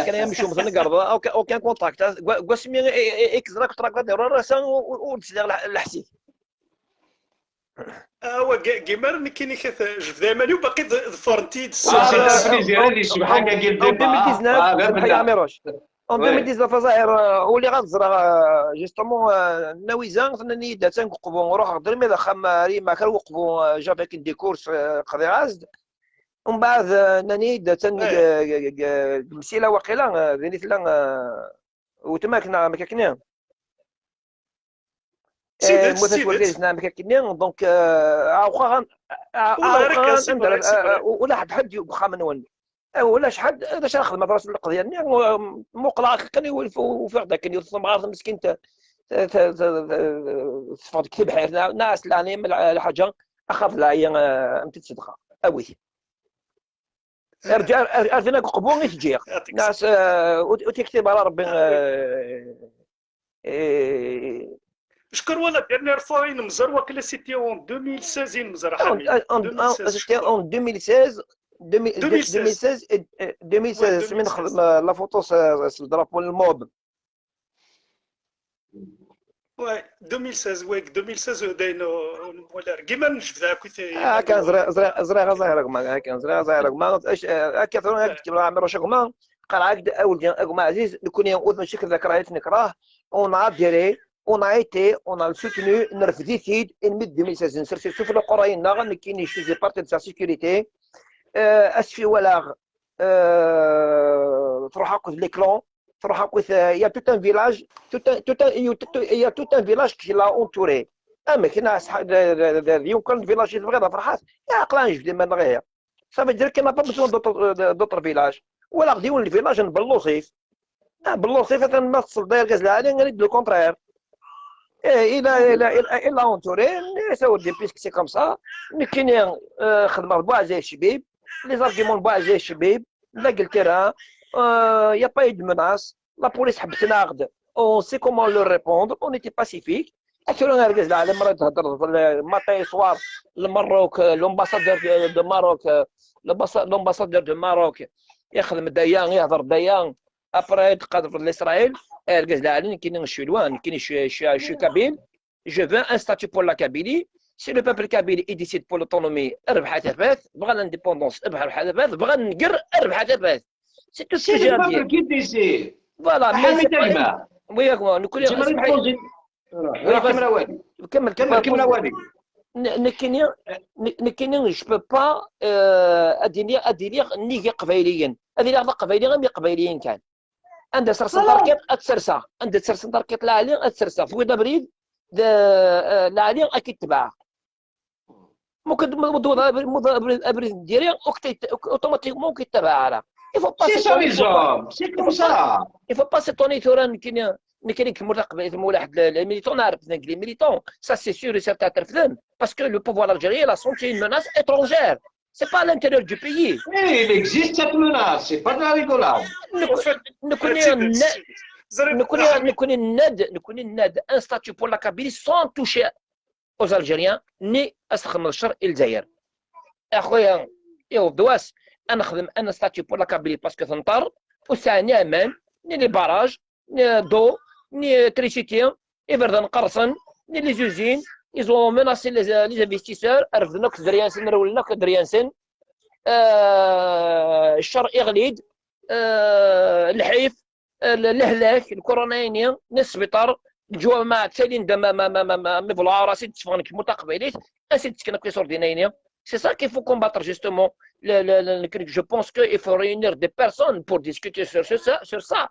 Speaker 4: كان يمشي مثلا قرض aucun contact قاسمي اكزراك تراك راسا ونسلي الحسي.
Speaker 2: هو كيما كاين جبدا مالي وباقي ظفرنتي.
Speaker 5: سبحان
Speaker 4: قال 2019 عميروش en 2019 ظاهر هو اللي غنزرع justement ناويزان ثنني دا تنقبو نروح غدر مي خام ريما كان وقفوا j'avais des courses قضي غازد ومن بعد ناني تن مسيله وقيله ذني تلا وتما كنا ما كنا موثات ما كنا donc ولا حد حد يبقى من ون ولا شحال هذا شنو خدمه راس القضيه مقلع كان وفي غدا كان يوصل غار مسكين تفض كتب حياتنا ناس لاني الحاجه اخاف لا هي تصدقها اوي ارجع ارجع قبون تجي ناس وتكتب على ربي.
Speaker 2: شكون ولا dernière fois نمزر وكلا c'était en 2016 نمزر
Speaker 4: حبيبي c'était en 2016 2016 2016 من خدم la photo ال drapeau ال mauve.
Speaker 2: oui 2016 oui 2016 داين ولا كيما نجبدها كنت
Speaker 4: كان زري زري زهر ما كان زري زهر ما كثر كتب عمر شغما قال عقد اول ما عزيز نكون يقول ماشي ذكريات نكراه on a adhéré, on a été, on a soutenu نرفديتيد en 2016 نسرسي سوف القراين نغ كاين شي partie de sa sécurité اسفي ولا تروح اكل les clans تروح اكل y a tout un village, tout un y a tout un village qui l'a entouré. اما كاين يمكن village يتبغي فرحات يا قلان جبد من غير ça veut dire qu'il n'a pas besoin d'autres villages ولا غادي يولي ال village بلوصيف بلوصيف ما تصل داير غاز العالي غادي le contraire الى الى entouré ساودي puisque c'est comme ça. كاين خدمه بوعزيز الشبيب les arguments بوعزيز الشبيب لا قلت راه y a pas de menaces, la police حبسنا غد on sait comment leur répondre, on était pacifique. اكثر غاز العالم راه تهضر matin soir المروك l'ambassadeur de Maroc, l'ambassadeur de Maroc يخدم ديان يهضر ديان. Après تقدر l'Israël الكاز العالي كاين je suis loin كاين je suis kabyle, je veux un statut pour la Kabylie. Si le peuple kabyle il décide pour l'autonomie, ربح تفات بغى l'indépendance ربح تفات بغى نقر ربح تفات. C'est tout ce
Speaker 5: C'est le peuple qui décide.
Speaker 4: Voilà.
Speaker 5: حميد الماء.
Speaker 4: Oui, نكون
Speaker 5: كمل
Speaker 4: كمل
Speaker 5: كمل كمل والي.
Speaker 4: نكيني je peux pas اديني اديني نيجي قبايليا هذه قبايلي غير قبايليين كان عندها سرسن داركيت اتسرسا عندها سرسن داركيت لا علي اتسرسا فويدا بريد لا علي اكيد تبع ممكن ابريد ديري automatiquement كيتبع على
Speaker 5: Il faut pas. C'est ça les hommes, c'est comme ça.
Speaker 4: Il faut pas s'étonner ثورا كاين كاين كمور واحد les militants نعرف les militants, ça c'est sûr et certain ترفدن parce que le pouvoir algérien, il a senti une menace étrangère. C'est pas à l'intérieur du pays.
Speaker 5: Oui, il existe cette menace, c'est pas de la rigolade.
Speaker 4: نكون ناد un statut pour la Kabylie sans toucher aux Algériens ni استخدم الشر الجزائر. اخويا يا دواس انا نخدم un statut pour la Kabylie parce que تنطر وساعني امان ni les barrages, ni d'eau, ni électricité, إبرد نقرصن, ni les usines. Ils ont menacé les investisseurs. رفضنا دريانسن رولنا دريانسن الشر إغليد الحيف الهلاك الكوروناينيا السبيطار الجوا ما تسالين ما ما ما ما ما مبلع راسي تسفغن كي متقبليت اسيد تسكن كي ديناينيا. C'est ça qu'il faut combattre justement. Je pense qu'il faut réunir des personnes pour discuter sur ça.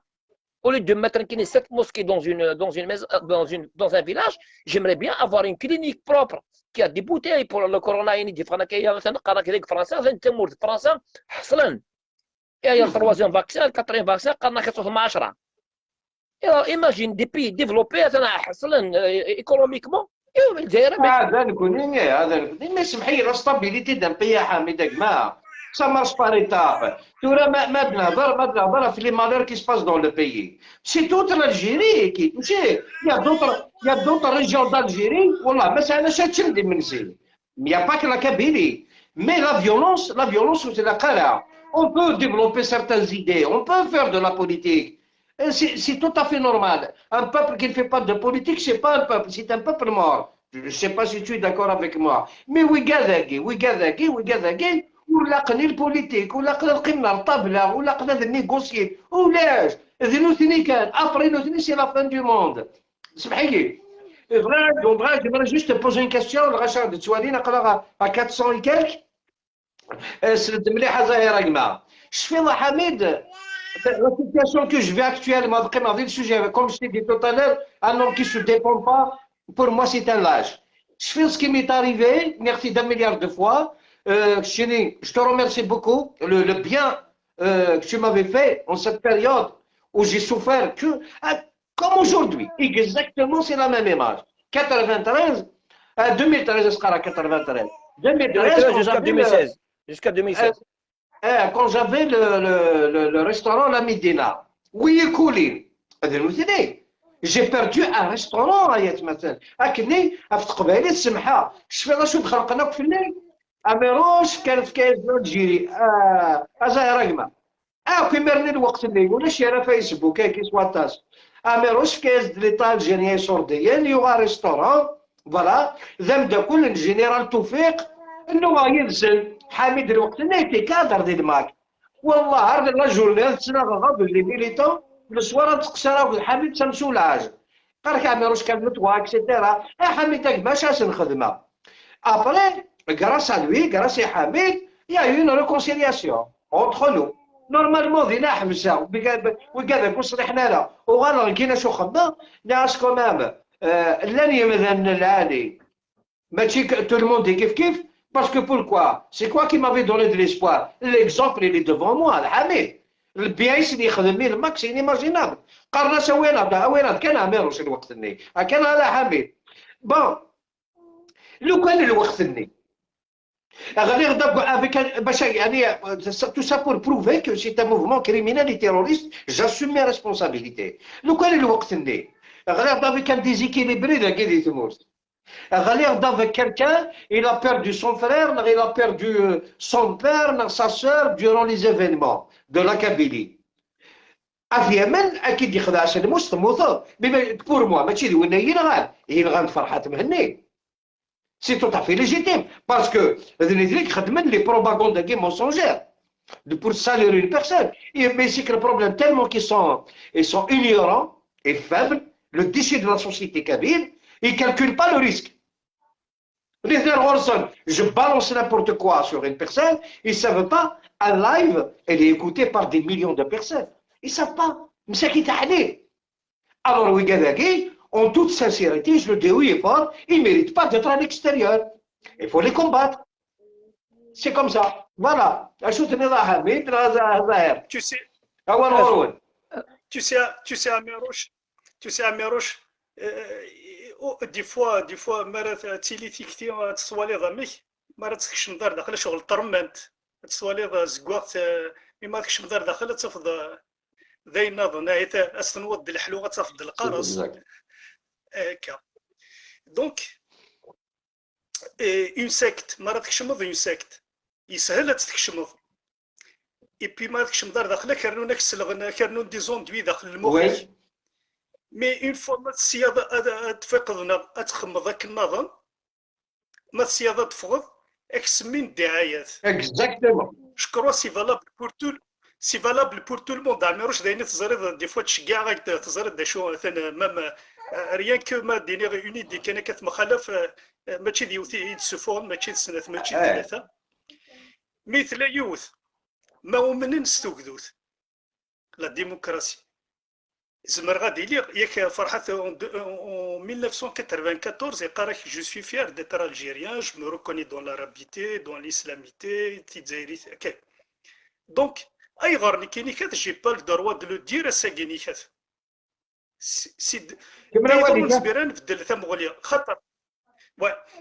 Speaker 4: Au lieu de mettre sept mosquées dans une maison, dans un village, j'aimerais bien avoir une clinique propre qui a des bouteilles pour le corona. فرنسا حصلا يا troisième vaccin, quatrième vaccin قالنا 10. Imagine des pays développés حصلا économiquement. الجزائر
Speaker 5: هذا نكون هذا نكون mais سمحي la stabilité d'un pays حميد ما ça marche par étapes. تورا ما بنهضر ما بنهضر في les malheurs qui se passent dans le pays. C'est toute l'Algérie qui est touchée. Il y a d'autres régions d'Algérie والله ما ساعة تشندي من سي. Il n'y a pas que la Kabylie. Mais la violence, c'est la قلعة. On peut développer certaines idées, on peut faire de la politique. C'est tout à fait normal. Un peuple qui ne fait pas de politique, c'est pas un peuple, c'est un peuple mort. Je ne sais pas si tu es d'accord avec moi. Mais ويقاذاكي ويقاذاكي ويقاذاكي ولا قني ال politique ولا قنا قمنا الطابلة ولا قنا négocier ولاش ذنوثني كان après نوثني c'est la fin du monde. سمحي لي بغا j'aimerais juste te poser une question. الغشا تسوالي نقرا à 400 et quelques سرد مليحه زهيره كما شفي حميد. La situation que je vis actuellement, le sujet, comme je t'ai dit tout à l'heure, un homme qui ne se défend pas, pour moi, c'est un lâche. Je fais ce qui m'est arrivé, merci d'un milliard de fois. Je te remercie beaucoup. Le bien que tu m'avais fait en cette période où j'ai souffert, que, comme aujourd'hui, exactement, c'est la même image. 93, 2013, 93.
Speaker 4: 2013 jusqu'à 2016. Jusqu'à 2016.
Speaker 5: Quand j'avais le restaurant La Médina, oui, coulé. J'ai perdu un restaurant آيات مثلا اكني في قبائل السمحه شفي شو دخل في الليل اميروش كانت كاين l'Algérie ازاي رقمه كي مرني الوقت اللي ولا شي راه فيسبوك كي سواتاس اميروش كاين l'État algérien سورديان يوغا restaurant voilà ذا كل الجنرال توفيق انه ينزل حميد الوقت اللي était cadre ديال الماك والله عرض la journée تسنى les militants le soir تقصر حميد ça me soulage قال لك عميروش كان متوا et cetera حميد ماشي الخدمه. Après, grâce à lui, grâce à Hamid, il y a eu une réconciliation entre nous. Normalement, دينا حبسه وكذا كل صريحنا لا وغانا لقينا شو خدمه ناس quand même لن يمذن العالي ماشي tout le monde كيف كيف. Parce que pourquoi? C'est quoi qui m'avait donné de l'espoir? L'exemple, il est devant moi, الحميد. البيايس اللي يخدم الماكس inimaginable. قرنا وين وين كان عميروش الوقت اللي كان هذا حميد. Bon لو كان الوقت اللي غادي غدا avec باش يعني tout ça pour prouver que c'est un mouvement criminel et terroriste, j'assume mes responsabilités. لو كان الوقت اللي غادي غدا avec un déséquilibré ذاك اللي تمورت غادي غدا avec quelqu'un, il a perdu son frère, il a perdu son père, sa sœur durant les événements de la Kabylie. أفيمن أكيد يخدع سلموس تموت mais pour moi ماشي ذو ينغان ينغان فرحات مهني c'est tout à fait légitime parce que ذني خدمن les propagandes كي mensongères pour salir une personne. Mais c'est que le problème, tellement qu'ils sont, ils sont ignorants et faibles, le déchet de la société kabyle, ils ne calculent pas le risque. Je balance n'importe quoi sur une personne, ils ne savent pas, un live, elle est écoutée par des millions de personnes. Ils ne savent pas. Mais c'est qui t'a allé. Alors, en toute sincérité, je le dis haut et fort, ils ne méritent pas d'être à l'extérieur. Il faut les combattre. C'est comme ça. Voilà.
Speaker 6: Tu sais, Amirouche, des fois, مرات تيلي تيكتي تسوالي ضميك مرات تخشم دار داخل شغل طرمنت تسوالي زكواغت ما تخشم دار داخل تفض ذي نظن استنوض الحلوغه تفض القرص هكا donc une secte مرات تخشمض une secte يسهل تتكشمض et puis ما تكشم دار داخل كرنون كسلغن كرنون des enduits داخل المخ mais une fois ما السياده تفقدنا تخمض هاك النظام ما السياده تفقد اكسمين الدعايات
Speaker 5: Exactement.
Speaker 6: Je crois c'est valable pour tout le monde. عميروش دايني تزريض des fois تشجع غاك تزريض شو مثلا même rien que ما ديني une idée كان كتمخالف ماشي ديوتي يتسفون ماشي سنة ماشي ثلاثة مثل يوث ما هو من نستوكدوث la démocratie زمر غادي يليق ياك فرحات en 1994 يقرا je suis fier d'être algérien, je me reconnais dans l'arabité, dans l'islamité تيتزايريت OK donc اي غير كاين كات j'ai pas le droit de le dire اساكيني كات سيد نزبيران نبدل ثمغوليا خاطر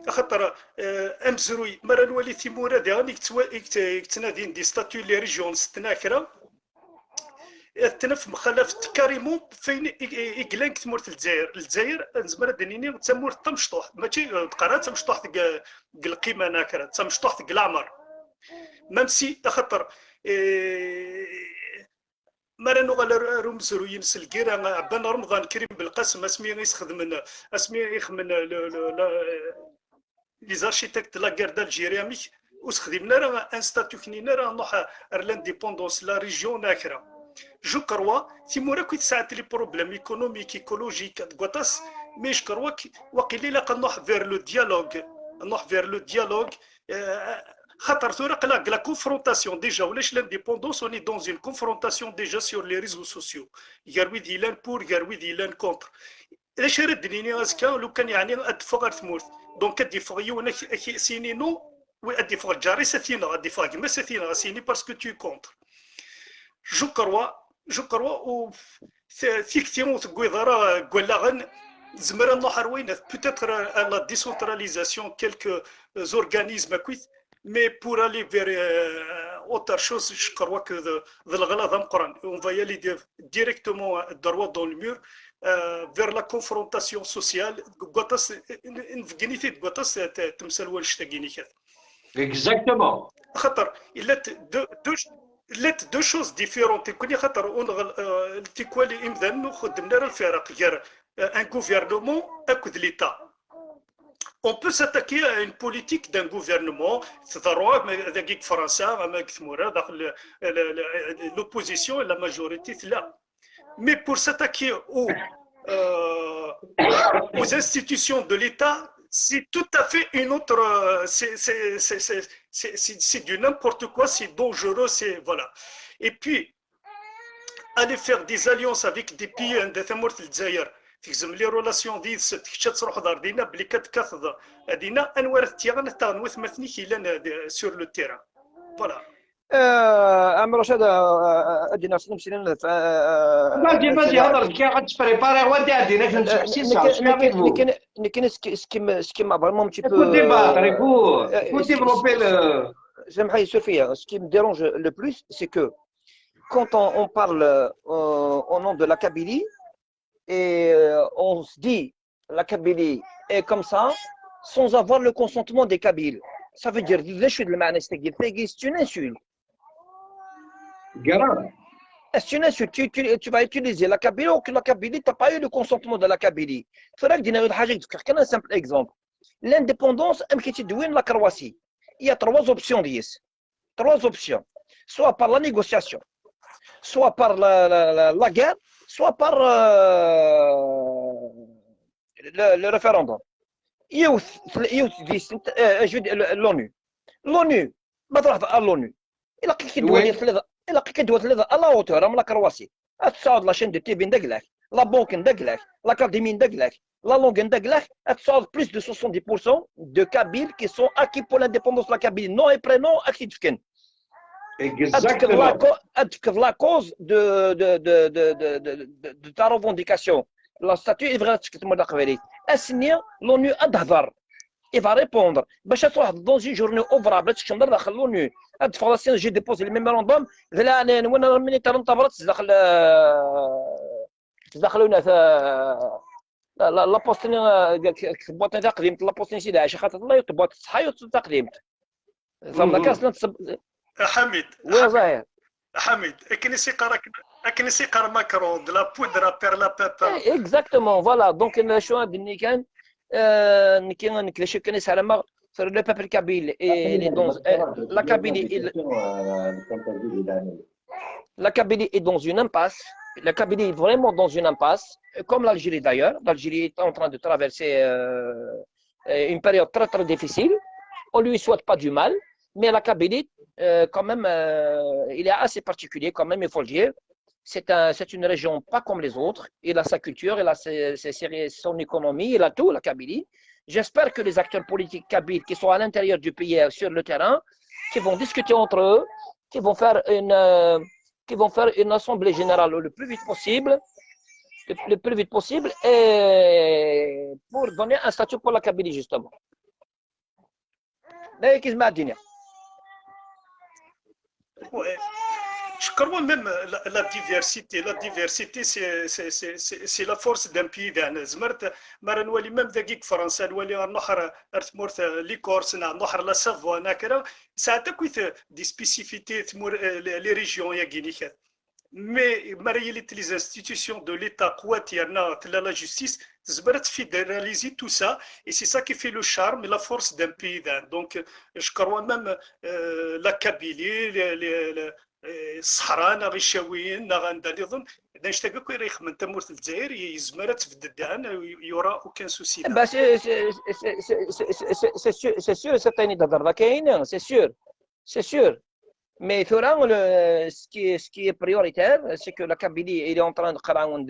Speaker 6: خاطر امزروي مرة نولي تيمورا دي غاني كتنادين des statuts les régions ستنا كرا تنف مخالف carrément فين إقلان تمورت الجزائر الجزائر نزمر دنيني تمورت تمشطوح ماشي تقرا تمشطوح القيمة ناكرا تمشطوح العمر même si خاطر مرة نوغال رمزرو ينسل كيرا عبان رمضان كريم بالقاسم اسمي يخدم اسمي يخدم les architectes la guerre d'Algérie ميك وسخدمنا راه un statut كنينا راه نروح l'indépendance la région ناكرا je crois تيمورا كي ساعات les problèmes économiques, écologiques كواطاس mais je crois وقيل لا نروح vers le dialogue نروح vers le dialogue خاطر ثورة قلا la confrontation déjà ولاش l'indépendance, on est dans une confrontation déjà sur les réseaux sociaux غير ويد يلان pour غير ويد يلان contre علاش رد ازكا لو كان يعني ادفع غير ثمورت donc ادي يون سيني non ادي فوق الجاري ساتينا ادي فوق ما ساتينا سيني parce que tu es contre. Je crois و ثيكتي تقويض قولاغن زمر نروح روين peut-être la décentralisation, quelques organismes كويت mais pour aller vers autre chose, je crois que الغلط مقرن on va y aller directement droit dans le mur, vers la confrontation sociale. قطاس نفقنيتي قطاس تمثل والش تاكينيكات
Speaker 5: Exactement.
Speaker 6: خاطر الا deux لات deux choses différentes كوني خاطر تيكوالي امذان خدمنا الفرق غير un gouvernement اكد l'État. On peut s'attaquer à une politique d'un gouvernement, c'est-à-dire فرنسا l'opposition et la majorité là. Mais pour s'attaquer aux institutions de l'État, c'est tout à fait une autre. C'est du n'importe quoi, c'est dangereux, c'est. Voilà. Et puis, aller faire des alliances avec des pays, الجزائر تكزم les relations دي كتش تروح دار دينا بلي كتكاثض دينا انوار تيغن تا نوث مثني كيلان sur le terrain, voilà.
Speaker 4: عم رشاد ادينا سنين
Speaker 5: vas-y vas-y هضر كي غادي تبريباري ودي عندنا
Speaker 4: لكن ce qui m'a vraiment un petit peu
Speaker 5: débattre, il faut développer le
Speaker 4: J'aimerais Sophia, ce qui me dérange le plus, c'est que quand on parle au nom de la Kabylie et on se dit la Kabylie est comme ça sans avoir le consentement des Kabyles. Ça veut dire c'est une insulte.
Speaker 5: Grave.
Speaker 4: C'est une insulte. Tu vas utiliser la Kabylie ou que la Kabylie, tu n'as pas eu le consentement de la Kabylie. Il un simple exemple. L'indépendance, la Croatie. Il y a trois options. Trois options. Soit par la négociation, soit par la guerre, soit par le référendum. L'ONU. L'ONU. L'ONU. Il a quelqu'un à la hauteur, la Croatie. La chaîne de TV la banque l'académie la langue تصعد plus de 70% de Kabyles qui sont acquis pour l'indépendance de la Kabylie. Nom et prénom, acquis.
Speaker 5: Exactement.
Speaker 4: La cause de ta revendication. La statue est vraie. L'ONU a il va répondre. باش تروح dans une journée ouvrable تكمل داخل l'ONU. J'ai déposé le mémorandum. وانا مني تنطبرت داخل داخل la poste boîte تقديم la poste سيدي عائشه خاطر الله boîte صحاي تقديم فما كاس
Speaker 6: حميد
Speaker 4: وين ظاهر
Speaker 6: حميد اكني سيقرا ماكرون de la poudre à perlimpinpin.
Speaker 4: Exactement, voilà. Donc شو هاد كان كاين كلاش كان على ما le peuple kabyle et les dans la Kabylie, la Kabylie est dans une impasse. La Kabylie est vraiment dans une impasse, comme l'Algérie d'ailleurs. L'Algérie est en train de traverser une période très très difficile. On lui souhaite pas du mal, mais la Kabylie, quand même, il est assez particulier quand même, il faut le dire. C'est une région pas comme les autres. Il a sa culture, il a son économie, il a tout, la Kabylie. J'espère que les acteurs politiques kabyles qui sont à l'intérieur du pays, sur le terrain, qui vont discuter entre eux, qui vont faire une assemblée générale le plus vite possible, le plus vite possible, et pour donner un statut pour la Kabylie, justement.
Speaker 6: Ouais. Je crois même la diversité, la diversité c'est la force d'un pays. زمرت مرة نولي même دقيق فرنسا نولي نحر ارتمورت les Corses نحر la Savoie ناكرا ساعات كويت des spécificités تمور les régions يا كينيكات mais مرة يلي les institutions de l'État قوات يانا تلا la justice تزمرت fédéraliser tout ça et c'est ça qui fait le charme la force d'un pays. Donc je crois même la Kabylie الصحراء غير الشاويين غندا نظن اذا نشتاق كي راه يخمن تمورت الجزائر يزمر تبدد y aura aucun souci.
Speaker 4: Bah c'est sûr certain تهضر كاين c'est sûr, c'est sûr. Mais ثورا ce qui est prioritaire, c'est que la Kabylie il est en train de قراون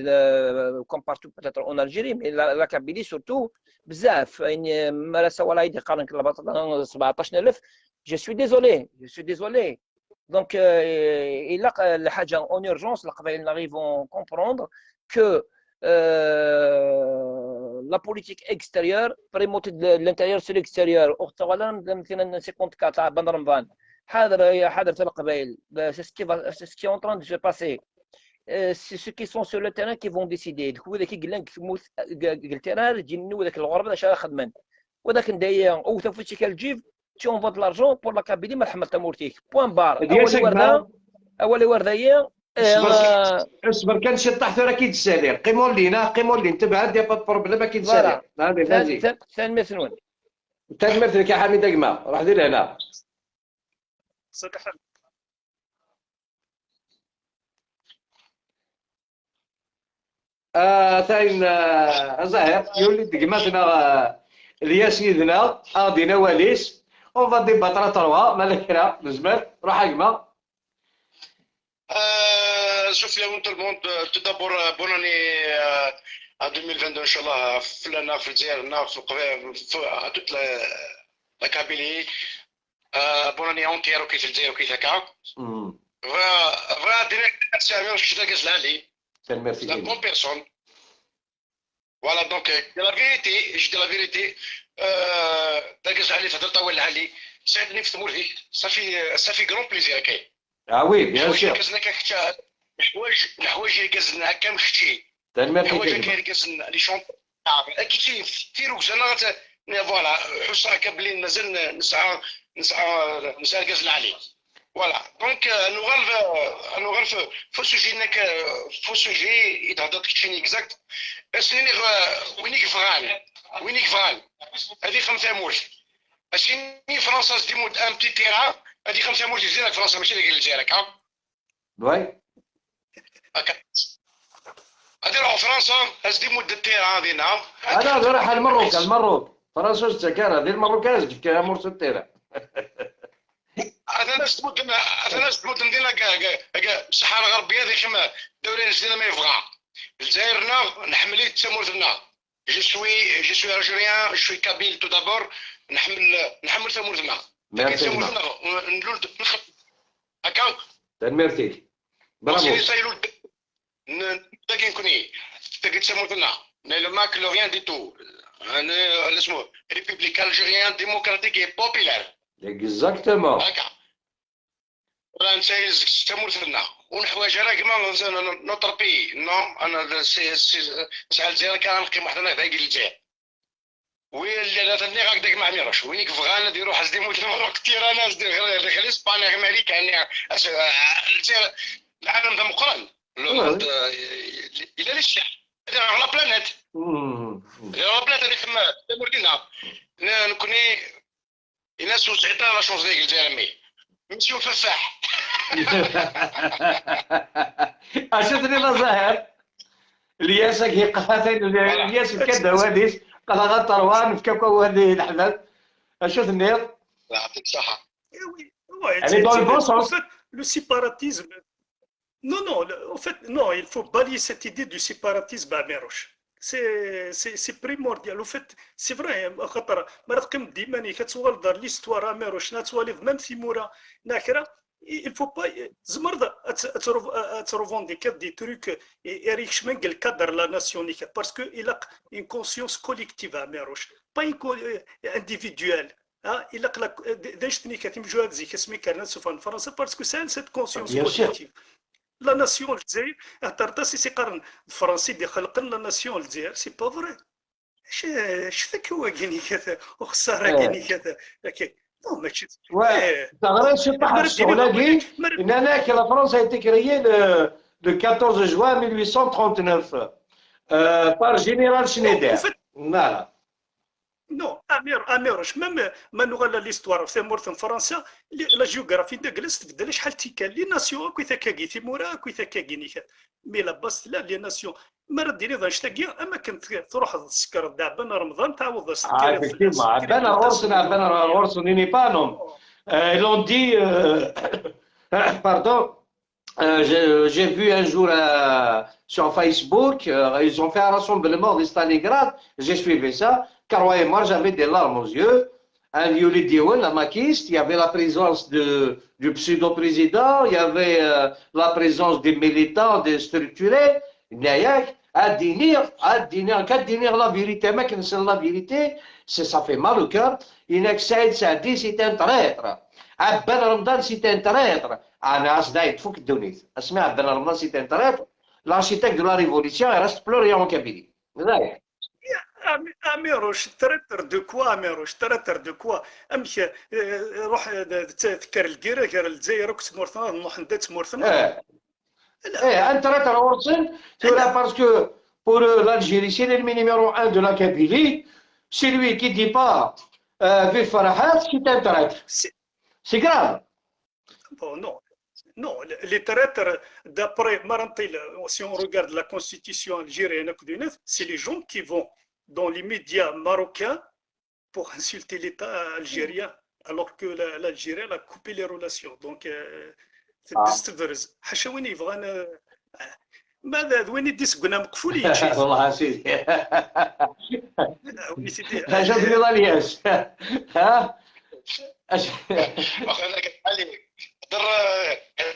Speaker 4: comme partout peut-être en Algérie, mais la Kabylie surtout بزاف يعني ما سوا لا يدي قارن 17000. Je suis désolé, je suis désolé. Donc, il a en urgence, القبائل arrivent à comprendre que la politique extérieure primauté de l'intérieur sur l'extérieur. مثلا 54 تاع بن رمضان حاضر حاضر في القبائل. C'est ce qui est en train de se passer. C'est ceux qui sont sur le terrain qui vont décider. هو ذاك قال لك قلت انا تجي وذاك الغربه اش خدمان وذاك ندايا او تفوتي كالجيف tu envoies de l'argent pour la Kabylie ما تحمل تمورتيك point barre. اول ورده اول ورده هي
Speaker 5: اصبر كان شي طاح راه كيتسالي قيموا لينا قيموا لي انتبه y a pas problème كيتسالي هذه
Speaker 4: ثاني مثلون
Speaker 5: ثاني مثلك يا حميد اكما روح دير هنا ثاني زاهر يولي دقماتنا الياس يدنا ادينا واليس on va débattre à trois مالك نزمر روح اكما.
Speaker 3: شوف يا tout le monde, tout d'abord bonne année 2022 ان شاء الله في لنا في الجزائر في toute la Kabylie, bonne année entière وكي في الجزائر وكي هكا. Vrai دينا شفت العالي
Speaker 5: merci
Speaker 3: la bonne personne. Voilà, donc la vérité, je dis la vérité, تركز علي تهضر طويل علي ساعدني في تمورتي ça fait grand plaisir كاين.
Speaker 5: Ah oui, bien sûr.
Speaker 3: الحوايج الحوايج اللي كازنا هكا مشتي الحوايج اللي كازنا les chants كي تيروز انا voilà حس هكا بلي مازال نسعى نسعى نسعى الكاز العالي. Voilà. Donc, نوغال faux sujet نك faux sujet يتهضر كتشيني exact. سنيني وينيك فغان وينيك فغان هذه خمسة مورت. أسيني فرنسا ديمود un petit terrain هذه خمسة مورت زينك فرنسا ماشي ديك الجزائر هكا.
Speaker 5: Oui.
Speaker 3: هكا. هذه روح فرنسا هز ديمود ال terrain دينا.
Speaker 5: هذا راح المروك المروك فرنسا تكارا ديال المروك هز كا morceau terrain.
Speaker 3: هذا ناس تمد هذا ناس تمد ندينا الصحراء الغربية هذه خما الدولة الجزائرية ما يبغى الجزائرنا نحمل تمورتنا je suis algérien, je suis kabyle tout d'abord. نحمل تمورتنا تمورتنا نلول هكا
Speaker 5: تنميرتيك برافو
Speaker 3: لكن كوني تاكي تمورتنا le MAK, le rien du tout. انا اسمه République algérienne démocratique et populaire.
Speaker 5: Exactement.
Speaker 3: هكا ولا نسايز تمورتنا ونحواج راه كما notre pays non انا c'est سي الجزائر كان نقيم واحد انا باقي الجزائر وين اللي انا تني هكذاك ما عميروش وينك فغانا ديرو حزدي موت المروك تيرانا غير اسبانيا امريكا الجزائر العالم ذا مقرن الى لي la planète la planète هذيك تمورتنا نكوني الناس وسعيتها la chance ديال الجزائر mais نمشيو ففاح.
Speaker 5: اشدني لا زاهر الياس كي قاتل الياس كدا واديس قال غطروان في كوكو هذه الحدث اشوف النير
Speaker 3: يعطيك الصحة.
Speaker 5: Elle est dans le bon sens.
Speaker 6: Le séparatisme. Non, non, en fait, non, il faut balayer cette idée du séparatisme à Meroche. C'est primordial. Au fait, c'est vrai, خاطر مرة تقيم ديما كتوالد دار l'histoire أميروش نتوالد même في مورا ناكرة il faut pas زمرد ت revendiquer des trucs يريكش من ال cadre la nation parce que il a une conscience collective أميروش pas individuelle. إلا قلا داش كتمجو هاد زيك اسمي كارنات سوف فرنسا parce que c'est cette conscience collective. La nation الجزائر هضرت سي قرن الفرنسي اللي خلقنا la nation الجزائر c'est pas vrai. اش ذاك هو كيني كذا وخسارة كيني كذا non ماشي.
Speaker 5: تغرى شي طاح الشغلة ان la France a été créée le 14 juin 1839 par général Schneider. Voilà.
Speaker 6: Non, امير même ما نغلى l'histoire في مورث فرنسا la géographie داكلاس تبدل شحال تيكال les nations كي ثكاكي تيمورا كي ثكاكي mais la base لا les nations ما راه ديري ضنشتاكي اما كنت تروح تسكر دعبان رمضان تعوض
Speaker 5: effectivement عبان غورسن عبان غورسن ني با نوم ils ont dit pardon j'ai vu un jour sur Facebook, ils ont fait un rassemblement de Stalingrad, j'ai suivi ça. Car moi, j'avais des larmes aux yeux. Un Yuli Dioun, la maquiste, il y avait la présence du pseudo-président, il y avait la présence des militants, des structurés. À dire la vérité, mais la vérité, ça fait mal au cœur. Il y a Saïd Saadi, c'est un traître. Abban Ramdan, c'est un traître. أنا أصدقائي تفك الدونيت. أسمع عبان رمضان c'est un traître. L'architecte de la révolution, il reste plus rien en Kabylie.
Speaker 6: اميروش traître de quoi اميروش traître de quoi امشي روح تذكر الكيرة كير الجزائر كتمورثنا نروح ندا تمورثنا.
Speaker 5: ايه un traître اورسن تورا parce que pour l'Algérie c'est l'ennemi numéro 1 de la Kabylie, c'est lui qui dit pas vive Farhat, c'est un traître. C'est grave.
Speaker 6: Bon, non. Non, les traîtres, d'après Marantil, si on regarde la constitution algérienne, c'est les gens qui vont dans les médias marocains pour insulter l'État algérien, alors que l'Algérie a coupé les relations. Donc, c'est وين يبغى ماذا وين يديس قلنا مقفول
Speaker 5: والله سيدي جاتني الياس ها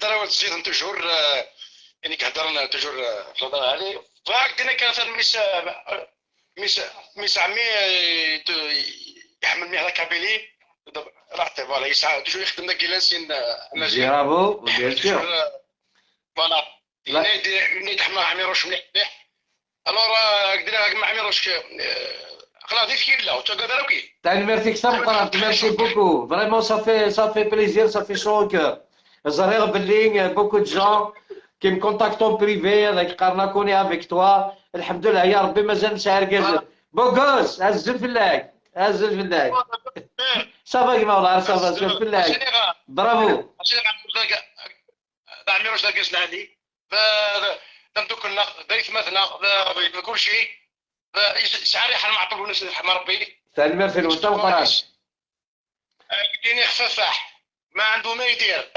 Speaker 3: هضر تزيد toujours يعني كهضرنا toujours في الهضرة هذه فهكذا كان ميس ميس ميس عمي يحمل مي la Kabylie راحت voilà يسعى toujours يخدم داك l'ancien
Speaker 5: bravo bien sûr
Speaker 3: voilà يتحمل عميروش مليح مليح alors قدرنا مع عميروش خلاص في لا وتقدر كي
Speaker 5: Merci beaucoup. Vraiment, ça fait plaisir, ça fait chaud au cœur. زريغ باللي beaucoup de gens qui me contactent en privé هذاك قارنا كوني avec toi. الحمد لله يا ربي مازال مسعر كاز beau gosse. عزل فلاك عزل فلاك. ça va كيما والله ça va زل فلاك برافو.
Speaker 3: عميروش ذاك العالي تمدوكلنا دايت مثلا كل شيء سعر ريحه المعطل وناس رحمه ربي.
Speaker 5: تنمر في الوطن وقراش
Speaker 3: ديني خفافح ما عنده ما يدير.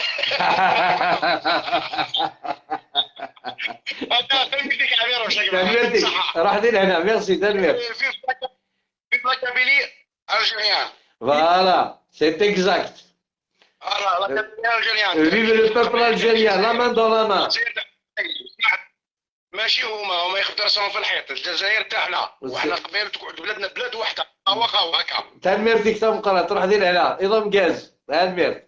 Speaker 3: هذا تنميتك عميروش.
Speaker 5: تنميرتي راح دير هنا. ميرسي تنمير.
Speaker 3: vive la Kabylie algérienne.
Speaker 5: Voilà, c'est exact.
Speaker 3: Voilà, la Kabylie algérienne.
Speaker 5: Vive le peuple algérien, la main dans la main.
Speaker 3: ماشي هما يخبطوا راسهم في الحيط. الجزائر تاعنا وحنا قبيل تقعد بلادنا بلاد واحده واخا هكا.
Speaker 5: تنميرتك تم تروح دير هنا نظام غاز. تنمير.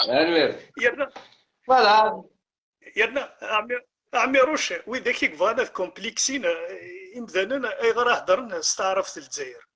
Speaker 5: تنمير. voilà.
Speaker 6: يا عميروش وإذا كيك فانا كومبليكسين إمذانا أي غير هضرنا استعرفت الجزائر.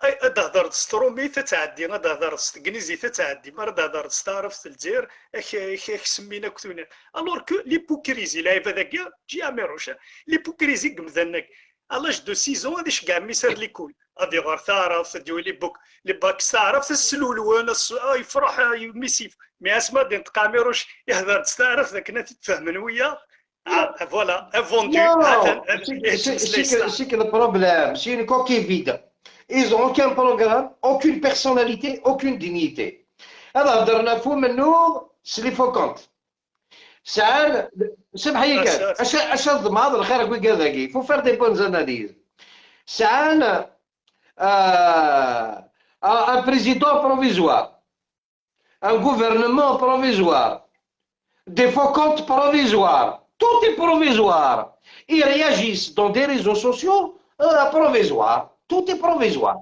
Speaker 6: أي تهضر سترومي تتعدي، تهضر ستكنيزي تتعدي، ما تهضر استعرفت الجزائر اخ سمينا كتونا. alors que l'hypocrisie العيب هذاك جي عميروش l'hypocrisie كمذنك à l'âge de 6 ans هاديش كاع ميسار l'école غادي غير تعرف تديو les books les bacs تعرف السلول يفرح ميسيف mais اسما دين تقاميروش يهضر تعرف ذاك تتفهم ويا voilà vendu.
Speaker 5: C'est que le problème, c'est une coquille vide. Ils n'ont aucun programme, aucune personnalité, aucune dignité. هذا هضرنا فو منو c'est les faux comptes. سعال سمح لي اش الضماد الخير كوي كذاكي faut faire des bonnes analyses. سعال un président provisoire, un gouvernement provisoire, des faux comptes provisoires, tout est provisoire. Ils réagissent dans des réseaux sociaux provisoires, tout est provisoire.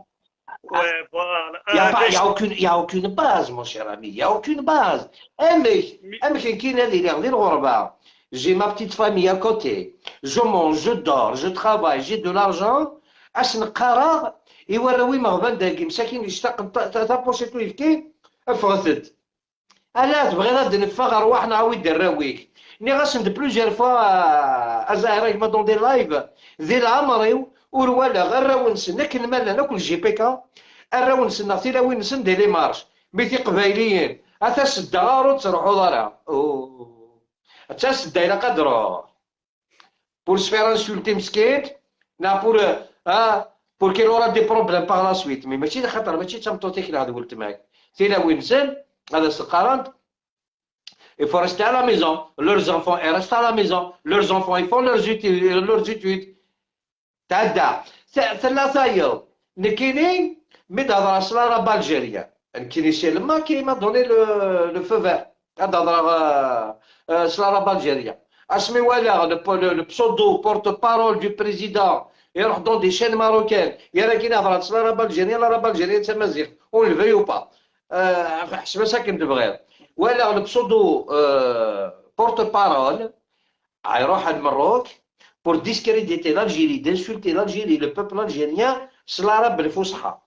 Speaker 6: Ouais, voilà.
Speaker 5: Il n'y a aucune base, mon cher ami, il n'y a aucune base. J'ai ma petite famille à côté, je mange, je dors, je travaille, j'ai de l'argent. أش نقرا يوروي مغبان داكي مساكين يشتاق تابوشيتو يفكي افغثت الا تبغي غاد نفغ ارواحنا عاود دراويك ني غاسند plusieurs fois ازاهر ما dans des lives ذي العمري وروالا غير راونسن لكن مالنا ناكل GPK الراونسن نعطي نسن دي les marches ميتي قبايليين اتا سدا غارو تروحو دارا اتا سدا الى قدرو pour se faire insulter مسكين نا pour qu'il aura des problèmes par la suite. Mais ماشي خاطر ماشي تمطوطيك اللي غادي قلت معاك سيلا وين سن هذا سقارنت. Il faut rester à la maison. Leurs enfants, ils restent à la maison. Leurs enfants, ils font leurs études. Leurs études. تعدى ثلاثة يوم نكيني مي تهضر l'arabe algérien نكيني c'est le MAK qui m'a donné le feu vert تهضر l'arabe algérien اسمي ولا le pseudo porte-parole du président يروح dans des chaînes marocaines يا راه كاين هضرات l'arabe algérien l'arabe algérien تمازيغ on le veuille ou pas حسب ساكن تبغير ولا le pseudo porte-parole يروح المروك pour discréditer l'Algérie, d'insulter l'Algérie, le peuple algérien, c'est l'arabe الفصحى.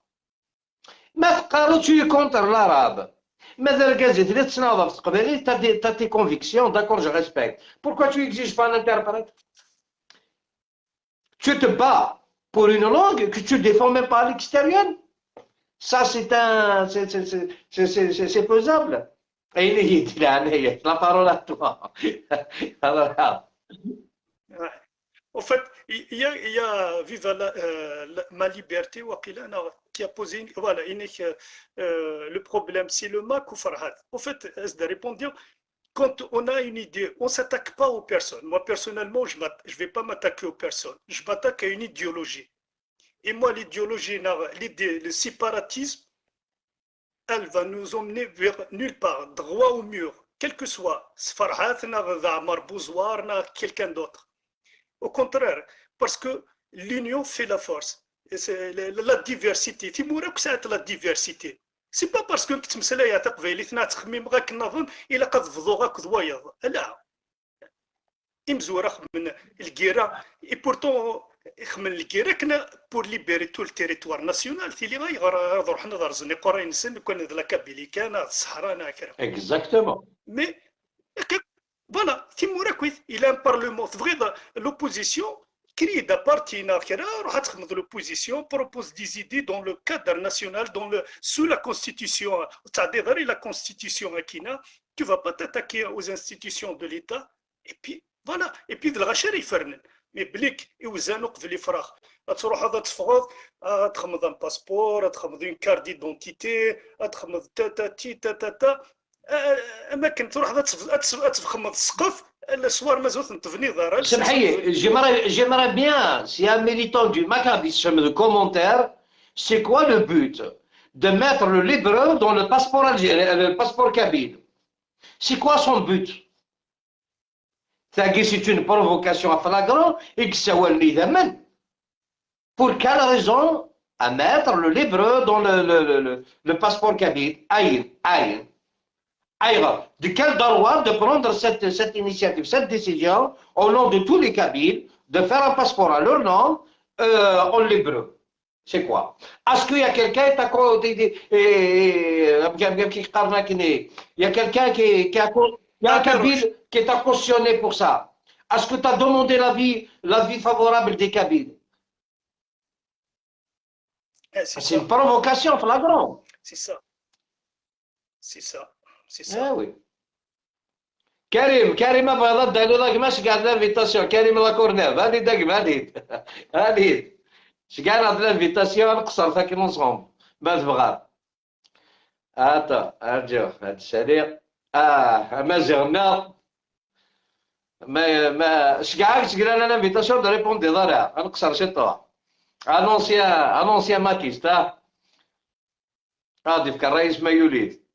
Speaker 5: ما تقالوا tu es contre l'arabe. ماذا الكازيت اللي تناظر في قبالي t'as tes convictions, d'accord, je respecte. Pourquoi tu exiges pas un interprète? Tu te bats pour une langue que tu défends même pas à l'extérieur. Ça, c'est un, c'est faisable. Et il est la parole à toi. Alors,
Speaker 6: en fait, il y a Viva ma liberté qui a posé voilà, le problème, c'est le MAK ou Farhat. En fait, de répondre, quand on a une idée, on ne s'attaque pas aux personnes. Moi, personnellement, je ne vais pas m'attaquer aux personnes. Je m'attaque à une idéologie. Et moi, l'idéologie, l'idée, le séparatisme, elle va nous emmener vers nulle part, droit au mur, quel que soit Farhat, Amar Bouzouar, quelqu'un d'autre. Au contraire, parce que l'union fait la force. C'est la diversité. La diversité. C'est pas parce que تمسلايا تقبيلي تخميم غاك النظام إلا قد فضو غاك ضوايض. لا. إمزورة من الكيرة. Et pourtant, يخمن الكيرا كنا pour libérer tout le territoire national تيلي غير روح نظر زني قرا انسان كان ذا كابيلي كان الصحراء نا كرا
Speaker 5: exactement
Speaker 6: mais voilà تيمورا كويت الى un parlement تبغي l'opposition crée des partis l'opposition propose des idées dans le cadre national, dans le, sous la constitution, c'est-à-dire la constitution akina, tu ne vas pas t'attaquer aux institutions de l'État, et puis voilà, et puis de الغشار يفرنن mais بليك يوزانوق في les فراغ تروح هذا تفغض تخمض un passeport تخمض une carte d'identité تخمض تا تا تي تا تا تا اما كنت تروح تخمض السقف الصور مازال تبني دار.
Speaker 5: سمحي j'aimerais bien si un militant du MAK de commentaire, c'est quoi le but de mettre le l'hébreu dans le passeport algérien, le passeport kabyle? C'est quoi son but? C'est une provocation à flagrant et que ça pour quelle raison à mettre le l'hébreu dans le passeport kabyle? Aïe, aïe. De quel droit de prendre cette initiative, cette décision, au nom de tous les Kabyles, de faire un passeport à leur nom en l'hébreu? C'est quoi? Est-ce qu'il y a quelqu'un qui a un Kabyle qui t'a cautionné pour ça? Est-ce que tu as demandé l'avis favorable des Kabyles? C'est une provocation flagrante.
Speaker 6: C'est ça. C'est ça. C'est ça.
Speaker 5: Ah oui. كريم كريم بغا دالو لاك ماشي كاع l'invitation كريم لا كورنيف هادي داك هادي هادي شكاع هاد l'invitation نقصر فاك ensemble ما تبغى اتا ارجو هاد السريع مازيغنا ما شكاع شكرا l'invitation de répondre ضرا نقصر شي طوا un ancien makiste غادي فكر الرئيس ما يوليد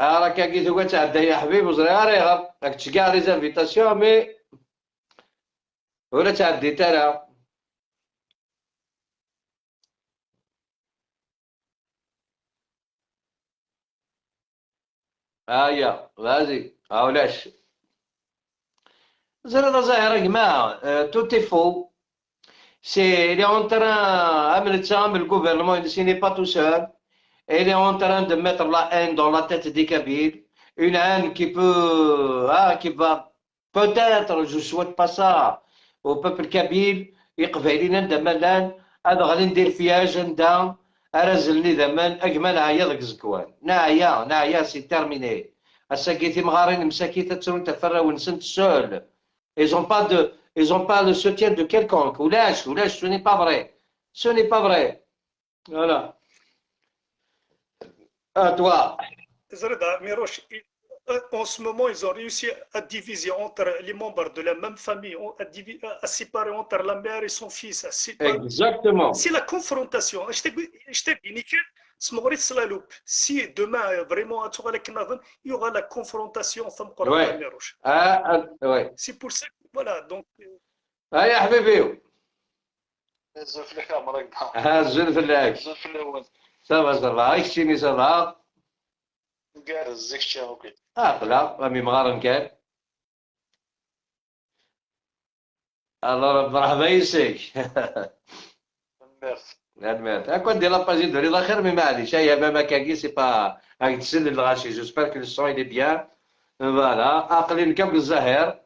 Speaker 5: راك كي تقول تعدى يا حبيب وزري غير راك تشكاع les invitations mais ولا تعدي ترى هيا vas-y هاولاش زرا ظاهرة جماعة tout est faux. C'est il est en train le gouvernement il n'est pas tout seul. Il est en train de mettre la haine dans la tête des Kabyles, une haine qui peut, qui va peut-être, je ne souhaite pas ça, au peuple kabyle, يقبلين عند ملان هذا غادي ندير فيها أجندة أرزلني زمان أجمل عيا ذاك الزكوان نعيا نعيا c'est terminé الساكيتي مغارين مساكي تتسرون تفرا ونسنت seul. Ils ont pas de, ils ont pas le soutien de quelconque. ولاش ولاش ce n'est pas vrai. Ce n'est pas vrai. Voilà. À toi.
Speaker 6: En ce moment, ils ont réussi à diviser entre les membres de la même famille, à séparer entre la mère et son fils. À séparer.
Speaker 5: Exactement.
Speaker 6: C'est la confrontation. La loupe. Si demain, vraiment, il y aura la confrontation.
Speaker 5: Ouais. Ouais.
Speaker 6: C'est pour ça. Voilà. Donc.
Speaker 5: يا حبيبي. ça va ça va كشيني ça va
Speaker 3: كاع زيك اوكي
Speaker 5: لا رامي مغارن كان الله مرحبا يسيك
Speaker 3: ميرسي
Speaker 5: ميرسي هاكا دير la page دوري الله خير mais معليش هيا ما كاكي c'est pas راك تسلم الغاشي j'espère que le son il est bien voilà اقلين كاب الزهير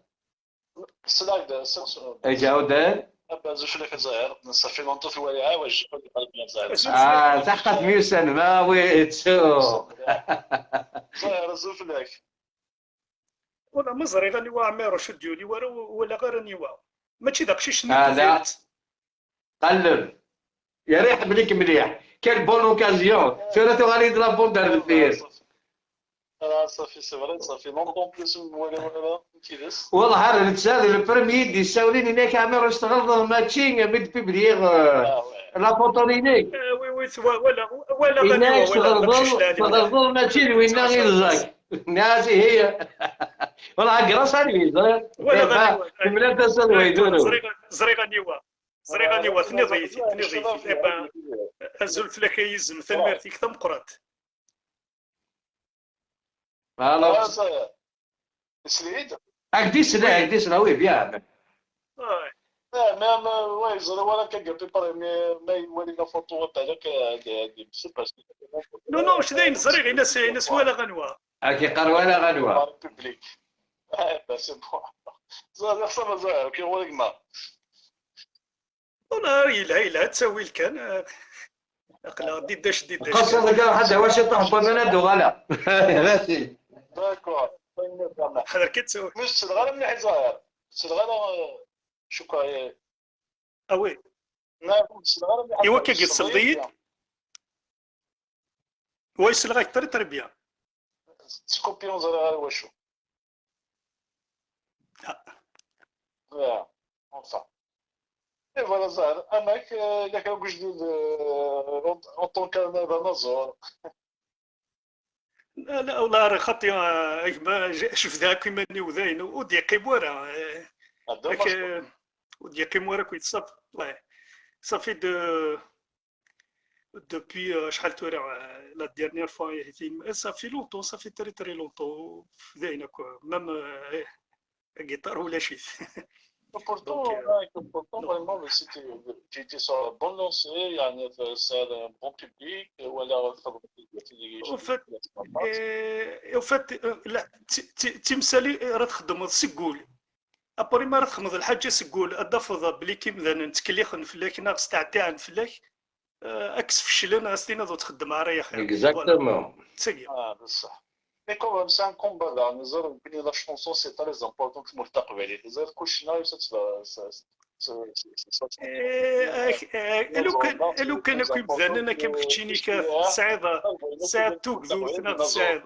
Speaker 3: سلاك
Speaker 5: اجا عاودان تحقق ميوسن ما ويتسو
Speaker 6: ولا مزري غني وا عمير ديولي ولا غير نيوا ماشي داكشي شنو
Speaker 5: لا قلب يا ريح بليك مليح quelle bonne occasion surtout غادي la bonne دار الفيس
Speaker 3: صافي c'est vrai صافي longtemps plus ولا ولا كيفاش
Speaker 5: والله هذا التسال ال premier دي ساولين هناك عمير اشتغل ماتشين ميد publier la photo هناك
Speaker 6: oui oui ولا ولا
Speaker 5: هناك تغضل ماتشين وين غير زاك ناسي هي والله grâce à lui
Speaker 6: ولا
Speaker 5: ولا تسال ويدورو
Speaker 6: زريغه نيوا زريغه نيوا ثني ضيتي ازول فلاك يزم ثنميرتيك ثمقرات.
Speaker 5: الو
Speaker 3: سليد
Speaker 5: اكديس لا اكديس لا oui bien.
Speaker 3: لا ما oui زرا ولا كان بري ما يولي la photo تاعك c'est pas.
Speaker 6: non non واش داين زريغ الناس ولا غنوه.
Speaker 5: كي قال ولا غنوه
Speaker 3: public بس bon زاد خصنا زاد كي هو ما
Speaker 6: والله إلا تسوي الكان اقلا ديداش ديداش
Speaker 5: قصة كان حتى واش يطيح بنا ندو غلا ماشي
Speaker 3: d'accord.
Speaker 6: حضر كتسوي
Speaker 3: مش الغلا من حيت زاهر الغلا شكرا.
Speaker 6: ah oui
Speaker 3: نعم.
Speaker 6: ايوا كي قلت ويسلغاك très très bien.
Speaker 3: سكوبيون زرا واشو. لا enfin. Et voilà زهر اماك الا كان جديد en tant qu'anaẓur.
Speaker 6: لا لا والله راه خاطي شفت ذاك كيما وذاين ودي يقيم ورا ودي يقيم ورا كيتصاف الله صافي de depuis شحال تورا la dernière fois ça fait longtemps, ça fait très très longtemps ذاين quoi même guitare ولا شي.
Speaker 3: Pourtant, pourtant vraiment, j'étais sur la bonne lancée, يعني c'est un bon public, ولا
Speaker 6: au fait لا تمثالي راه تخدم سكول après ما راه تخدم الحاجه سكول ادفض بلي كي مثلا نتكليخ فلاك ناقص تاع تاع فلاك اكس فشلن غاستينا ذو تخدم على يا خير.
Speaker 5: exactement.
Speaker 3: اه بصح mais quand même c'est un combat là نزر بلي la chanson c'est très important في المستقبل زاد كلشي نايس.
Speaker 6: لو كان كي مزال انا كي مختشيني سعيد سعيد توكزو سعيد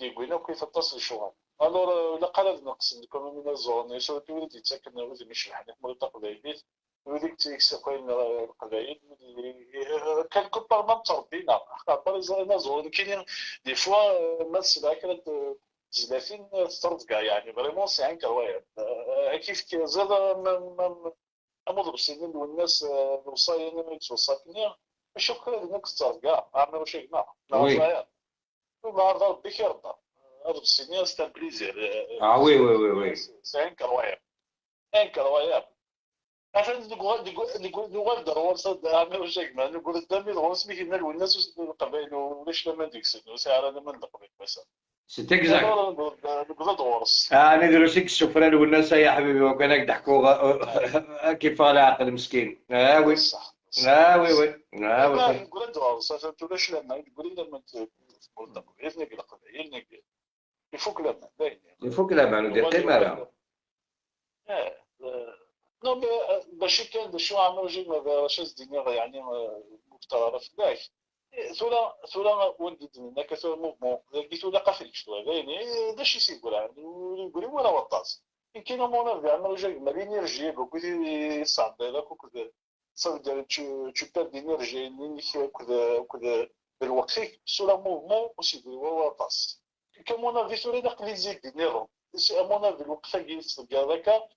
Speaker 3: يقول لك كيف تصل شغل alors لا قال نقص كوم من الزون surtout ولد يتسكن ولد مش حنا مول التقبايل وليك تيكسقين القبائل quelque part ما تربينا خاطر زون كاين des fois ما تسمع كانت تزلافين تطرد كاع يعني vraiment c'est incroyable كيف زاد اموض بسنين والناس الوصايا يتوصاكني شكرا لك تطرد كاع عملوا شي كاع النهارده ربي كيرضى هذا السنين c'est un plaisir.
Speaker 5: ah oui oui oui oui
Speaker 3: c'est incroyable incroyable. عشان نقول ضروري عامل شيء ما نقول قدامي ضروري سميك الناس القبائل ولاش لا ما نديكسن وسعر انا من القبائل مثلا
Speaker 5: c'est exact.
Speaker 3: نقول
Speaker 5: نديرو شيك السفران والناس يا حبيبي وكان ضحكوا كيف على عقل مسكين. ah oui
Speaker 3: صح
Speaker 5: ah oui oui ah oui
Speaker 3: نقول ضروري صافي ولاش لا ما نقول لما تقول القبائل نقول القبائل يفوك لا باين
Speaker 5: يفوك لا ما ندير قيمه راه.
Speaker 3: non ماشي كان شو عمل جي باش الدنيا يعني مختار فلاك ثولا ثولا ولد هناك ثولا mouvement ثولا قافل شو يعني دا شي سيقول يقول ولا وطاس يمكن mon avis عمل جي ما l'énergie beaucoup صعب هذاك ça veut dire tu perds d'énergie كذا بالوقت sur mouvement وسيقول وطاس à mon avis ثولا داك لي زيد نيرو à mon avis الوقت كي هذاك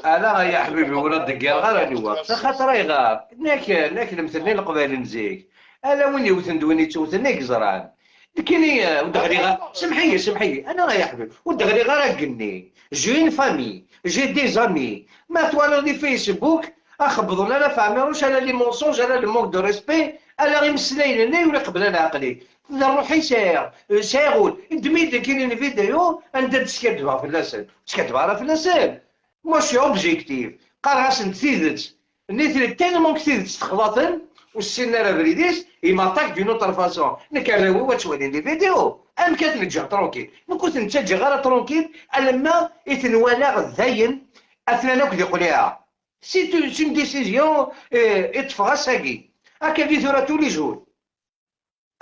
Speaker 5: انا يا حبيبي ولا دقير غير الوقت خاطر يغار ناك ناك المثلين القبائل نزيك انا وين يوثن وين يتوثن يقزران لكن ودغري غير سمحي سمحي انا يا حبيبي ودغري غير قني j'ai une famille, j'ai des amis ما توالو les Facebook اخبضوا لا فاميروش على les mensonges على le manque de respect على غير مسلاين ولا قبل انا عقلي روحي ساير سايرون دميت كاينين فيديو عند تسكدبها في اللسان تسكدبها في اللسان ماشي objectif قرا تيدت نيت tellement كتيدت تخلطن والسنه راه بريديس il m'attaque d'une autre façon نكراوي وتولي les vidéos ام كتنجح tranquille ما كنت نتجي غير tranquille لما يتنوالا غذاين اثناء كذي قوليها c'est une décision اتفغا ساكي هكا كي ثورا tous les jours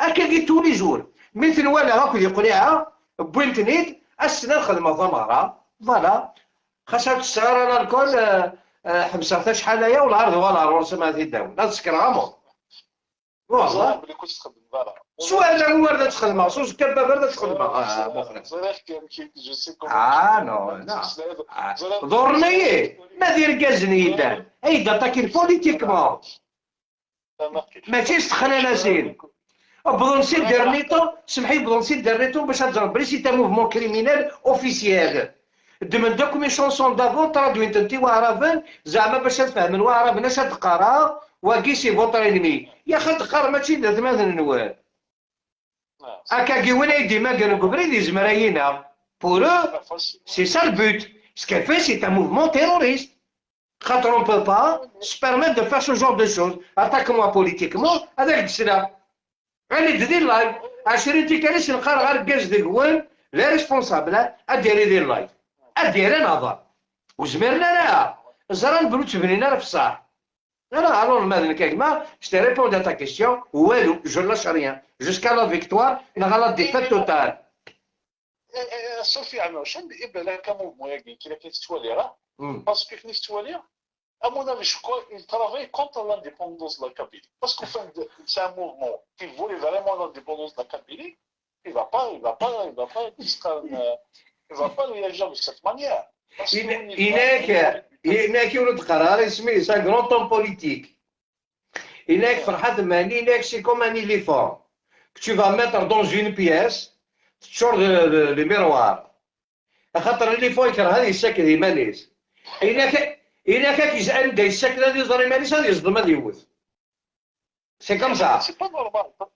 Speaker 5: هكا كي tous les jours مثل ولا هاك يقوليها بوينت نيت السنه الخدمه ضماره voilà خاصها تسعر l'alcool حبسها شحال هي والعرض ولا العرض ما تيداو لا تسكر غامو والله سؤال هو ورده تخدم سوس كبه برده تخدم اه non لا ضرني ما دير كازني يدان اي d'attaquer politiquement ماشي استخلال سين بظن ces derniers temps سمحي بظن ces derniers temps باش تجرب بلي c'est un mouvement criminel officiel. دمن دوك mes chansons d'avant traduites انت وعربن زعما باش تفهم الوعرب ناس تقرا واكي c'est votre ennemi يا خا تقرا ماشي ثمان النوال هكا وين يدي ما قالوا قبري يزمر pour eux c'est ça le but. Ce qu'elle fait, c'est un mouvement terroriste. Quand on ne peut pas se permettre de faire ce genre de choses. Attaque-moi politiquement avec cela. أنا دير live 20 تيكاليش نلقى غير كاز ديك les responsables اديري دير live ادير نظر وزمرنا لا زران بلو تبنينا في الصح. لا alors ماذا كيما je te réponds à ta question والو je lâche rien jusqu'à la victoire نغا la défaite totale.
Speaker 3: صوفي عمر شنو يبان لك mouvement ياكي كي كيتوالي راه parce que كي تولي. À mon avis, je crois qu'il travaille contre l'indépendance de la Kabylie. Parce qu'au fin, c'est un mouvement qui voulait vraiment l'indépendance de la Kabylie. Il va pas réagir de cette manière.
Speaker 5: هناك هناك ولد قرار اسمي c'est un grand homme politique. هناك فرحات مهني هناك c'est comme un éléphant que tu vas mettre dans une pièce تشور les miroirs خاطر l'éléphant يكره هذه الشكل يمانيس هناك إلا كان كيزعل دا يسكن هذه يزري مانيس هذه يصدم هذه يوث. C'est comme ça.
Speaker 3: C'est pas normal. Parce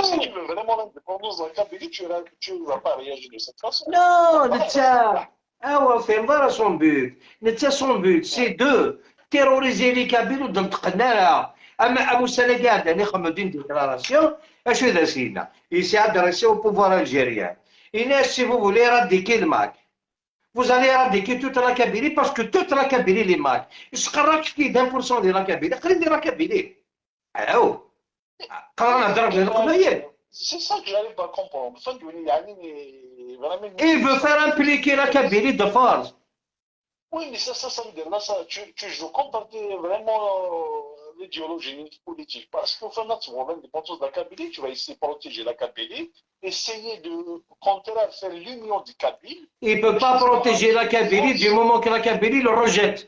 Speaker 3: que si tu veux vraiment l'indépendance de la Kabylie, tu ne vas pas réagir de cette façon.
Speaker 5: Non, نتا هو فين راه son but. نتا son but c'est de terroriser les Kabyles ودنطقنا اما ابو سنه قاعد يعني خمم d'une déclaration اش هذا سيدنا il s'est adressé au pouvoir algérien. الناس si vous voulez éradiquer le MAK, vous allez éradiquer toute la Kabylie parce que toute la Kabylie les MAK. يسقراك كي 1% ديال la Kabylie قريب ديال la Kabylie. عاو قرا نهضر على القبايل.
Speaker 3: C'est ça que j'arrive pas à comprendre.
Speaker 5: Il veut faire impliquer la Kabylie de force.
Speaker 3: Oui, mais ça veut dire là, ça, tu joues contre vraiment l'idéologie politique. Parce qu'au fond, tu vois l'indépendance de la Kabylie, tu vas essayer de protéger la Kabylie, essayer de contraire faire l'union du Kabyle.
Speaker 5: Il ne peut pas protéger la Kabylie du moment que la Kabylie le rejette.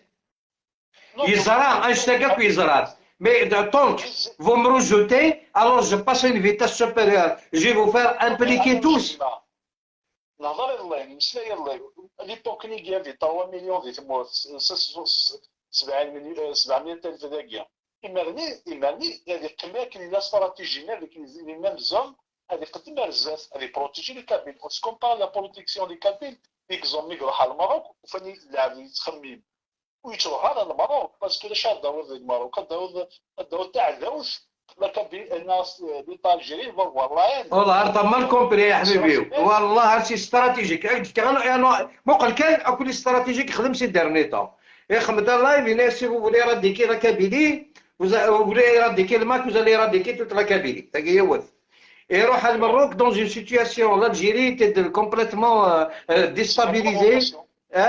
Speaker 5: يزرع اشتكى في يزرع. Mais tant que vous me rejetez, alors je passe à une vitesse supérieure. Je vais vous faire impliquer tous.
Speaker 3: نهضر الله نسلا الله l'époque اللي كيافي 3 مليون ديال تموت 7 700 الف داكيا إمرني إمرني هذه قمة كاين la stratégie avec les mêmes hommes هذه قدم بزاف هذه protéger les Kabyles parce qu'on parle la protection des Kabyles exemple يروح على الماروك وفاني اللاعب يتخمم ويتروح على الماروك parce que لاش داود الماروك داود داود تاع ذوس la Kabylie الناس l'État algérien والله
Speaker 5: والله t'as mal compris يا حبيبي والله c'est stratégique مقل كان اكل stratégique خدم ces derniers temps يخدم live الناس si vous voulez éradiquer la Kabylie, vous voulez éradiquer le MAK, vous allez éradiquer toute la Kabylie. يروح المروك dans une situation, l'Algérie était complètement déstabilisée.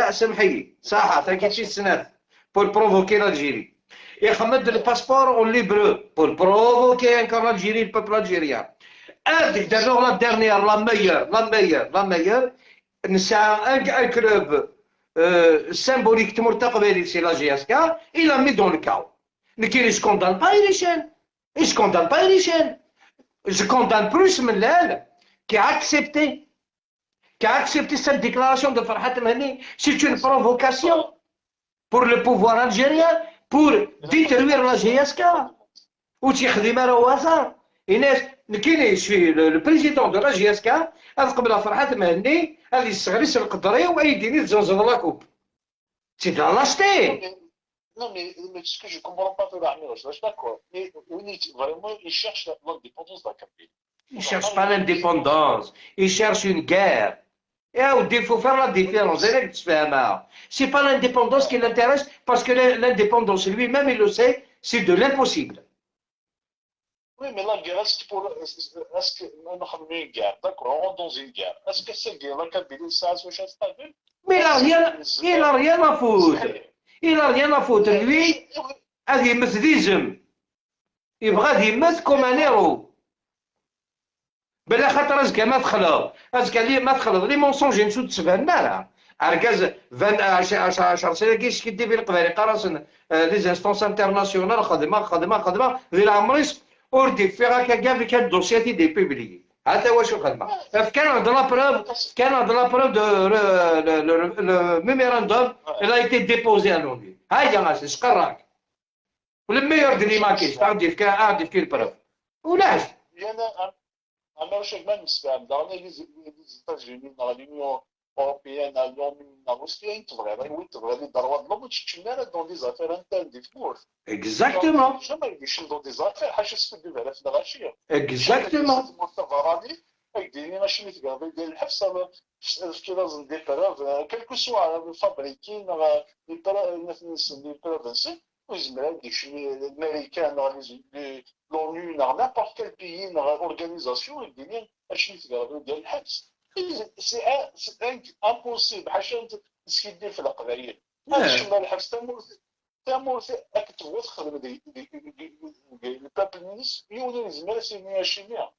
Speaker 5: سمحي صح تاكي سنات pour provoquer l'Algérie. يخمد ال passeport en hébreu pour provoquer encore l'Algérie, le peuple algérien. هذيك دابا la dernière, la meilleure, la meilleure, la meilleure نسى un club symbolique تمر تقبلي c'est la JSK, il a mis dans le chaos. نكي je condamne pas Irichen, je condamne pas Irichen, je condamne plus Mellal qui a accepté cette déclaration de Farhat Mehenni. C'est une provocation pour le pouvoir algérien, pour détruire la JSK. وتيخدم راه وزار الناس كاين suis le président de la JSK هذا قبل فرحات مهني هذه الصغريس القدري وايديني تزنزن la coupe, c'est de la lâcheté.
Speaker 3: Non, mais ce que je ne comprends pas, je suis d'accord. Mais vraiment, il cherche l'indépendance de la Kabylie.
Speaker 5: Il ne cherche pas l'indépendance, il cherche une guerre. Et il faut faire la différence. C'est pas l'indépendance qui l'intéresse, parce que l'indépendance lui-même, il le sait, c'est de l'impossible.
Speaker 3: Oui, mais la guerre, est-ce que est-ce que nous avons une guerre? D'accord, on rentre dans une guerre. Est-ce que cette guerre, la Kabylie, ça a
Speaker 5: Mais il a rien à foutre. Il a rien à foutre. Lui, هذه يمثل يبغى يمثل comme un héros. بلا خاطر ازكى ما تخلط ازكى لي ما تخلط les mensonges نسو تسبان لا اركاز 10 سنه كيش كيدي في القبائل قراسن les instances internationales خدمه خدمه خدمه ذي العمريس. وردي في هكا كاع في كان dossier تي des publié. هذا هو شو خدمه. كان عندنا preuve، كان عندنا preuve de le mémorandum، il a été déposé à l'ONU. هاي يا ناس شقراك ولا meilleur ديني ماكيش عندي في عندي في ال preuve ولاش.
Speaker 7: انا انا واش ما نسمع دارنا les États-Unis dans l'Union européenne، l'ONU، وين تبغي، وين تبغي les droits de l'homme تشمل dans des affaires internes دي تمورت.
Speaker 5: Exactement.
Speaker 7: jamais يمشي dans des affaires حاجه سكدب على في الغاشيه.
Speaker 5: Exactement.
Speaker 7: يديري ماشي متقابل ديال الحبس في لازم des preuves quel que soit fabriqué les preuves ويزمر يمشي الامريكان، l'ONU، n'importe quel pays، organisation، يديري ماشي متقابل ديال الحبس. c'est impossible حاجه تسكيدي في القبائل. هذا الشيء الحبس تمورت تمورت اك تبغي تخدم دي ال peuple نيس يوني زمر سيني شيميا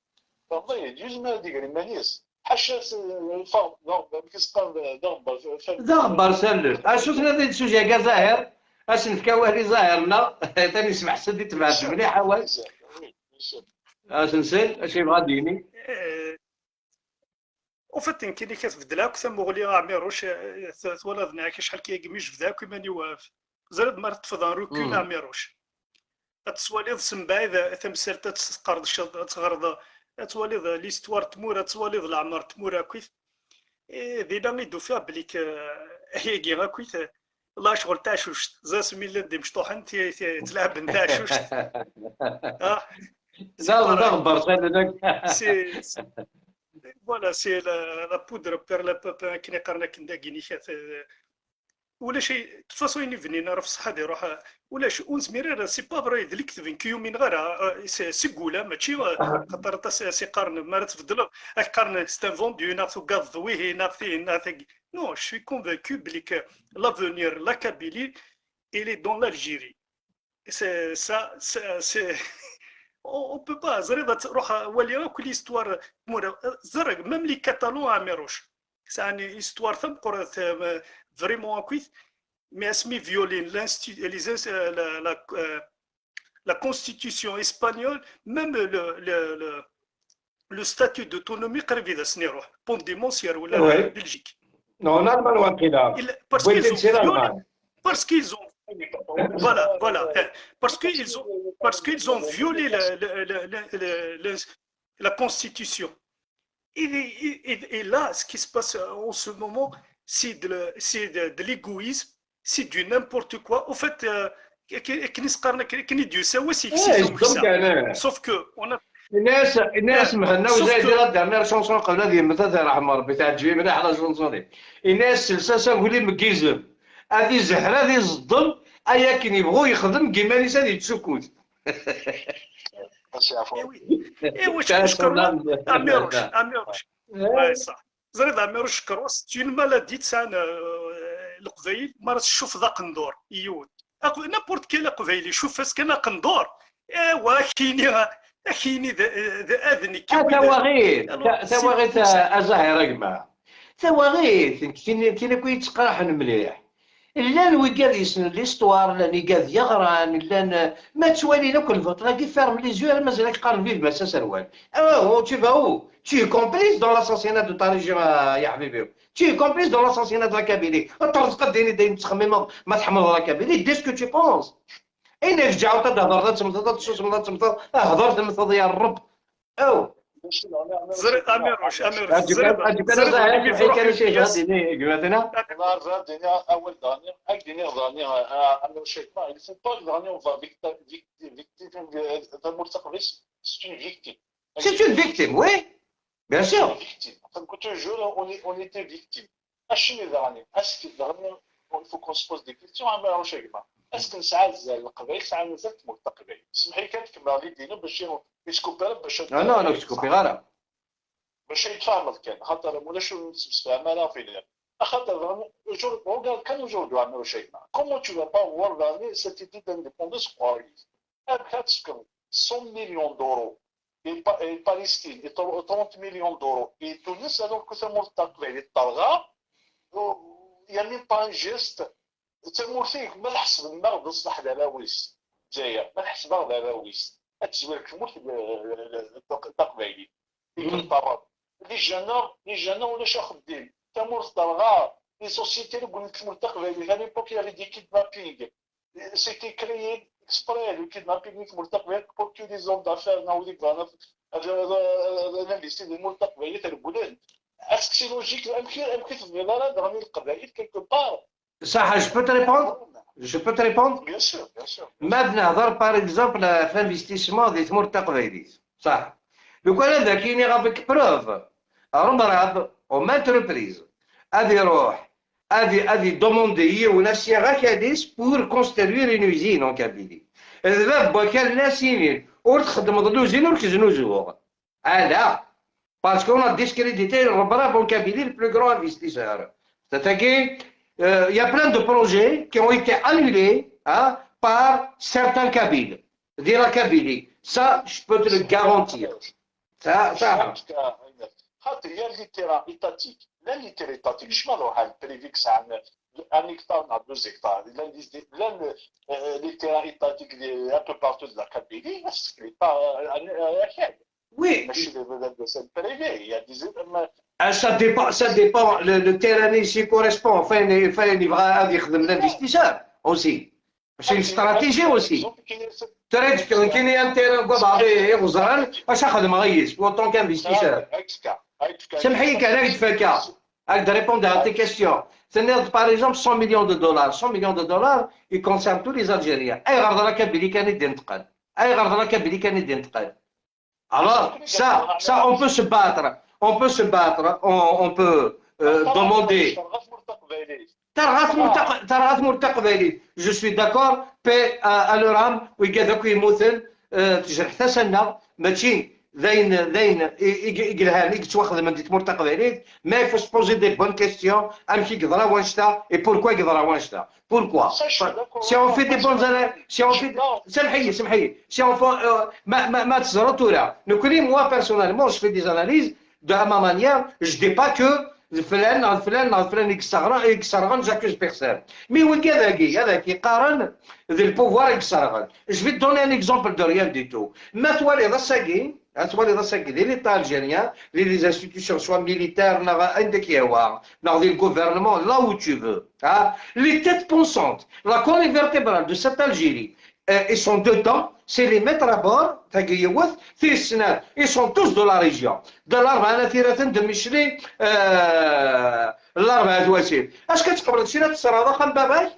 Speaker 7: فهمتي يزمر ديك مانيس حاشا
Speaker 5: دغبر سلم اشوف هذا ال sujet كاع زاهر اش نفكاو هذه زاهرنا ثاني سمح سدي تبعت مليح اول اش نسيت اش يبغى ديني.
Speaker 6: وفات كاين كتبدل هاك ثم عميروش تولد ناك شحال كيقميش في ذاك ماني واقف زرد ما تفضل recul عميروش تسواليض سمبايد تمثال تقرض تغرض تواليض l'histoire تمورا تواليض العمر تمورا كيف دينا يدو فيها بليك هي كي كيف الله شغل تاع شوشت زاس مي دي مشطوحن تلعب نتاع شوشت.
Speaker 5: لا
Speaker 6: c'est voilà، c'est la poudre perlimpinpin كي قرنا كندا كينيشات ولا شي façon ينفني راه في الصحه يروح ولا شي اونس ميرير c'est pas vrai اللي كتب كيومين غير سيكولا ماشي خاطر سي قارن ما تفضل قارن c'est un vendu ناخذ قاض ويه ناخذ ناخذ. Non، je suis convaincu بلي l'avenir la Kabylie il est dans l'Algérie. C'est ça، c'est on peut pas زريضة تروح ولي كل histoire زرق même les Catalans عميروش يعني histoire ثم قرات vraiment كويت mais اسمي violer la constitution espagnole، même le statut d'autonomie قريب اذا سنيروح بونديمونسير ولا بلجيك.
Speaker 5: non normal واقيلا
Speaker 6: parce qu'ils ont voilà voilà parce qu'ils ont violé la constitution. Et là ce qui se passe en ce moment c'est de l'égoïsme، c'est du n'importe quoi au fait. كني ديو سوا c'est sauf que
Speaker 5: الناس الناس مهنا وزايد la dernière chanson قبل هذه مثلا رحم ربي تعجبني مليح la chanson. الناس سلسله نقول مكيزم هذه زهره هذه الظل ايا كي يبغوا يخدم كيما ليس هذه تسكوت.
Speaker 6: ايوا شكرا عميروش عميروش صح زريد عميروش كروس c'est une maladie تاعنا القبايل ما تشوف ذا قندور يود n'importe quel قبايلي شوف فاس كان قندور ايوا كايني كايني اذني
Speaker 5: تواغيت تواغيت ازاهر كما تواغيت كاين كي يتقراحن مليح لان ويقاد يسن l'histoire لان يقاد يغران لان ما توالي لا كل فتره كي ferme les yeux مازال قارن فيه بس سروال. oh tu vas où؟ tu es complice dans l'assassinat de ta région يا حبيبي، tu es complice dans l'assassinat de la Kabylie. ترزق ديني دايم تخمم ما تحمل la Kabylie، dis ce que tu penses. اين رجعوا تهضر تمضى تمضى هضر تمضى يا الرب او
Speaker 6: زرق اميروش اميروش
Speaker 7: اول داني اكديني داني اميروش ما il faut pas داني on va victime c'est une victime.
Speaker 5: C'est une victime، oui bien sûr.
Speaker 7: Victime toujours on était victime. اشني داني est-ce que داني il faut qu'on se pose des questions اميروش ما est-ce que نسعى القبائل ساعه مازال تموت القبائل. اسمح لي كنكمل غادي دينا باش يسكوبي باش
Speaker 5: لا لا نسكوبي غير
Speaker 7: باش يتفاهم كان خاطر ولا شو نتفاهم انا في خاطر regarde quand aujourd'hui عملوا شيء comment tu vas pas voir l'année cette idée d'indépendance croise 100 millions d'euros et Palestine et 30 millions d'euros et Tunis alors que تمور القبائل الطرغه il y a même pas un geste. تمورتيك ما نحسب النغ بصح دراويس جايه ما نحسب دراويس تزوير كموت التقبايلي يكنطرد les jeunes les jeunes ولا شا خديم تمور ترغا les sociétés اللي قلت تمور التقبايلي à l'époque y avait des kidnappings, c'était créé exprès le kidnapping تمور التقبايلي pour que les hommes d'affaires ناولي investir ديال التقبايلي تربولان. Est-ce que c'est logique امكي تفضل دغني القبائل quelque part?
Speaker 5: صح, je peux te répondre? Je peux te répondre?
Speaker 7: Bien sûr, bien sûr.
Speaker 5: ما بنهضر par exemple في investissement ديال تمور التقبايلي صح لو كان هذا كاين avec preuve رمراب او maintes reprises غادي يروح غادي demander ولا سي كاديس pour construire une usine en Kabylie. ذا كان ناسيين ور تخدم l'usine ور كزنوزوغ لا parce qu'on a discrédité الربراب en Kabylie, le plus grand investisseur. C'est-à-dire il y a plein de projets qui ont été annulés, hein, par certains Kabyles, de la Kabylie. Ça, je peux te le garantir. Ça, ça.
Speaker 7: خاطر يا les terrains étatiques لا les terrains étatiques شما نروح على ال privé عن un hectare مع 2 hectares لا les terrains étatiques un peu partout de la Kabylie. Pas
Speaker 5: Oui.
Speaker 7: ماشي c'est privé, il y a des
Speaker 5: Ça dépend, ça dépend. Le terrain ici correspond. Enfin, il va يخدم l'investisseur aussi. C'est une stratégie aussi. ترى كاين un terrain قبع غزران اش خدم غيس en tant qu'investisseur. سمحي لك على تفاكا هكذا répondre à tes questions. C'est par exemple 100 millions de dollars. 100 millions de dollars, ils concernent tous les Algériens. أي غرض راه بلي كان يدي نتقل. أي غرض راه بلي كان يدي نتقل. Alors, ça, on peut se battre. On peut se battre. On peut demander. ترغات مرتقبلي. Je suis d'accord, paix à leur âme. ويقادوك يموتن تجرح تسنى ماشي ذين ذين يقلها لك تواخذ من ديك مرتقبليت, mais il faut se poser des bonnes questions. امشي قدرا وانشتا et pourquoi قدرا وانشتا, pourquoi? Si on fait des bonnes, si on fait, سمحي سمحي, si on fait ما ما تزرو نكوني, moi personnellement, je fais des analyses de ma manière. Je dis pas que فلان فلان فلان يكسرغن يكسرغن, j'accuse personne, mais وين هذاك هذاك يقارن ذي ال pouvoir يكسرغن. Je vais donner un exemple de rien du tout. ما توالي ضساكي توالي ضساكي ديال l'État algérien, les institutions, soit militaires عندك يا dans le gouvernement, là où tu veux, hein, les têtes pensantes, la colonne vertébrale de cette Algérie, ils sont dedans, c'est les maîtres à bord. Ils sont tous de la région de الأربعة ثلاثة دمشلي الأربعة واسيف. اش كتقبل شي تصرا خام باباك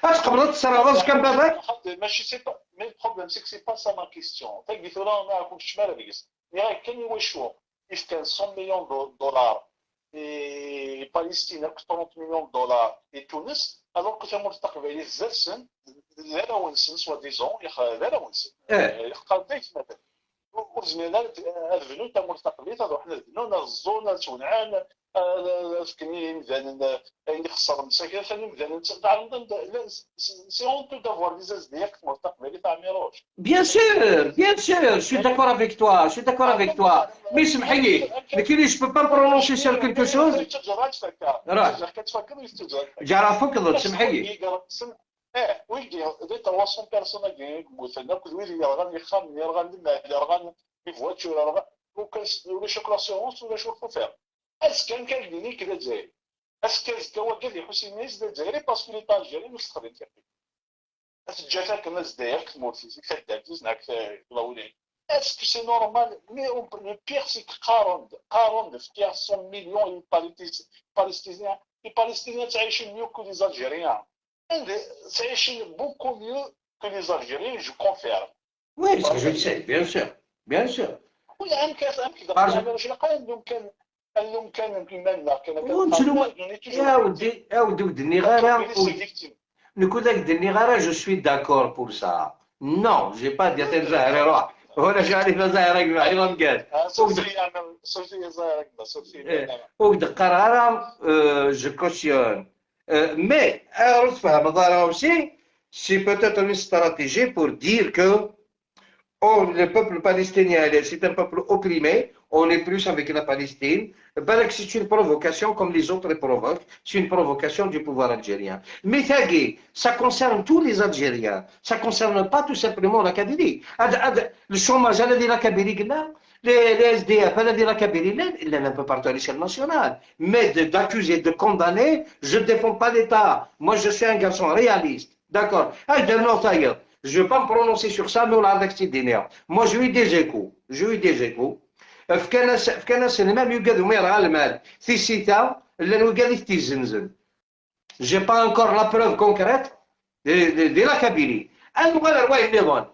Speaker 5: تقبل تصرا كان باباك.
Speaker 7: ماشي c'est pas, mais ال problème, c'est c'est pas ça ma question. تاكي ثورا ما كنتش شمال بيس mais كان يوشو كان 100 millions de dollars et Palestine 30 millions de dollars et تونس, alors que تمر التقبيلي زاد لا ونسن soi-disant لا ونسن يقال ديك مثلا ورزمينا الفنو تمر التقبيلي حنا الفنو الزون تونعان كني مثلا اللي خسر مساكن ثاني مثلا c'est honteux d'avoir des ازدياق المستقبلي تاع ميروش.
Speaker 5: Bien sûr, bien sûr, je suis d'accord avec toi, je suis d'accord avec toi, mais اسمح لي mais je peux pas prononcer sur quelque chose. راه جرى فوق سمح لي.
Speaker 7: اه ويجي des 300 personnes مثلا كل ويلي يرغن يخام يرغن يرغن les voitures يرغن ولا شوك l'assurance ولا شوك فير. est-ce que كان ديني كذا جاي est-ce que زكا قال لي حسين نيس الجزائري parce que l'État algérien مستخدم فيه تجا كما زداير كتموت كدار تزناك لاولين. Est-ce que c'est normal? Mais le pire, c'est que 40, 100 millions de Palestiniens, les Palestiniens تعيشين mieux que les Algériens. تعيشين beaucoup mieux que les Algériens, je confirme.
Speaker 5: Oui, ça je le sais, bien sûr, bien sûr.
Speaker 7: Oui, كان كان كان كان
Speaker 5: يا ودي يا ودي ودني غير نكون ذاك دني غير je suis d'accord pour ça. Non, j'ai pas dit زاهر روح هنا شعري زاهر ايضا قال وقد قرار je cautionne, mais تفهم هذا aussi, c'est peut-être une stratégie pour dire que oh, le peuple palestinien, c'est un peuple opprimé. On est plus avec la Palestine. بالك c'est une provocation comme les autres provoquent. C'est une provocation du pouvoir algérien. Mais ثاقي, ça concerne tous les Algériens. Ça concerne pas tout simplement la Kabylie. Le chômage, elle a dit la Kabylie, là. Les SDF, elle a dit la Kabylie, là, il est un peu partout à l'échelle nationale. Mais d'accuser, de condamner, je ne défends pas l'État. Moi, je suis un garçon réaliste. D'accord. Ah, je ne vais pas me prononcer sur ça, mais on l'a Moi, j'ai eu des échos. J'ai eu des échos. فكان سينما يقعد وما المال في سيتا لانه قال يتزنزن. J'ai pas encore la preuve concrète de la Kabylie. أنا رواي النظام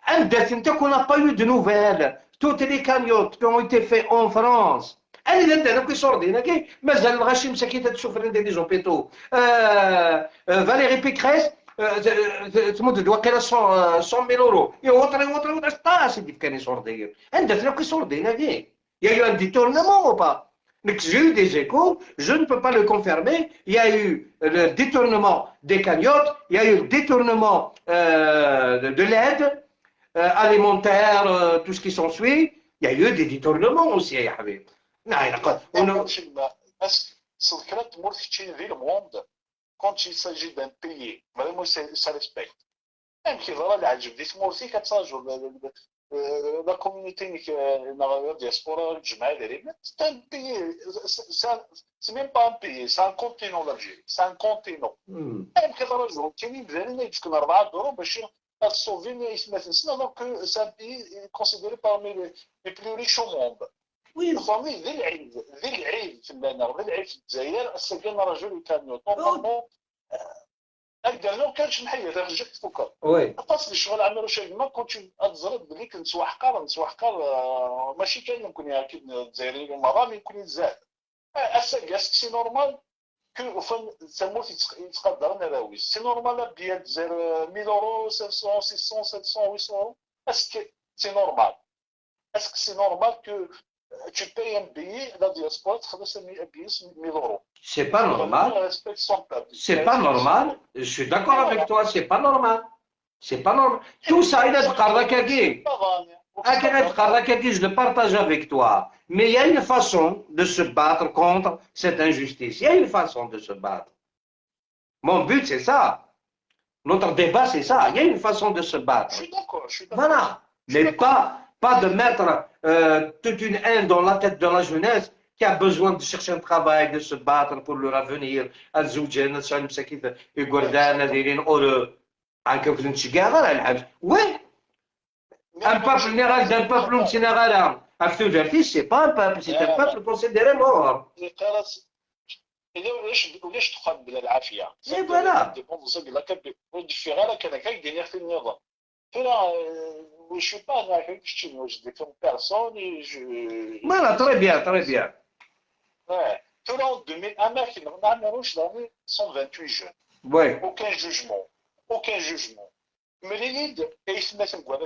Speaker 5: أندت انت qu'on n'a pas eu de nouvelles. Toutes les cagnottes qui ont été faites en France. انا عندنا كي صوردينا كي مازال الغاشي مساكين تشوف عندي les hôpitaux. Valérie Pécresse تمد وقيلا 100 euros يا وطري وطري وطري طاس اللي كان يصوردي عندنا كي صوردينا كي. Il y a eu un détournement ou pas? Donc, j'ai eu des échos, je ne peux pas le confirmer. Il y a eu le détournement des cagnottes, il y a eu le détournement de l'aide alimentaire, tout ce qui s'ensuit. Il y a eu des détournements aussi, يا حبيبي.
Speaker 7: Le monde, quand il s'agit d'un pays, vraiment, ça respecte. Même qui va العجب دي تمورتي كتراجع la communauté la diaspora الجماعة c'est un pays, c'est même pas un pays, c'est un continent l'Algérie, c'est un continent. même كيراجعوا كاينين بزاف يتكون 4 دورو باش تصوفي يسمى سنة donc c'est un pays considéré parmi les plus riches au monde. Oui, فهمي ذي العيب ذي العيب في لنا ذي العيب في الجزائر السكن رجل كاميو normalement هكذا كانش محير رجعت فوكا.
Speaker 5: oui
Speaker 7: خاص الشغل عملوا شي ما كنت تزرد بلي كنت وحقر نتوحقر ماشي كاين يمكن اكيد الجزائريين المرة يمكن يتزاد est-ce que c'est normal que فن تموت يتقدر نراوي c'est normal ديال الجزائر 1000 اورو 500 600 700 800 euros. Est-ce que c'est normal? Est-ce que c'est normal que tu payes un billet, la diaspora, tu un billet 1000 euros?
Speaker 5: C'est pas normal. C'est pas normal. Je suis d'accord avec toi, c'est pas normal. C'est pas normal. Tout ça, il est de je le partage avec toi. Mais il y a une façon de se battre contre cette injustice. Il y a une façon de se battre. Mon but, c'est ça. Notre débat, c'est ça. Il y a une façon de se battre.
Speaker 7: Je suis d'accord. Je suis d'accord.
Speaker 5: Voilà. Mais pas de mettre toute une haine dans la tête de la jeunesse qui a besoin de chercher un travail, de se battre pour leur avenir. Oui, un peuple d'un peuple c'est pas un peuple, c'est un peuple considéré mort. Et voilà.
Speaker 7: Je ne suis pas je défends personne. Je...
Speaker 5: Voilà, très bien, très bien.
Speaker 7: Ouais. Tout le monde, 128 jeunes.
Speaker 5: Ouais.
Speaker 7: Aucun jugement. Aucun jugement. Mais les leaders, ils se mettent en quoi,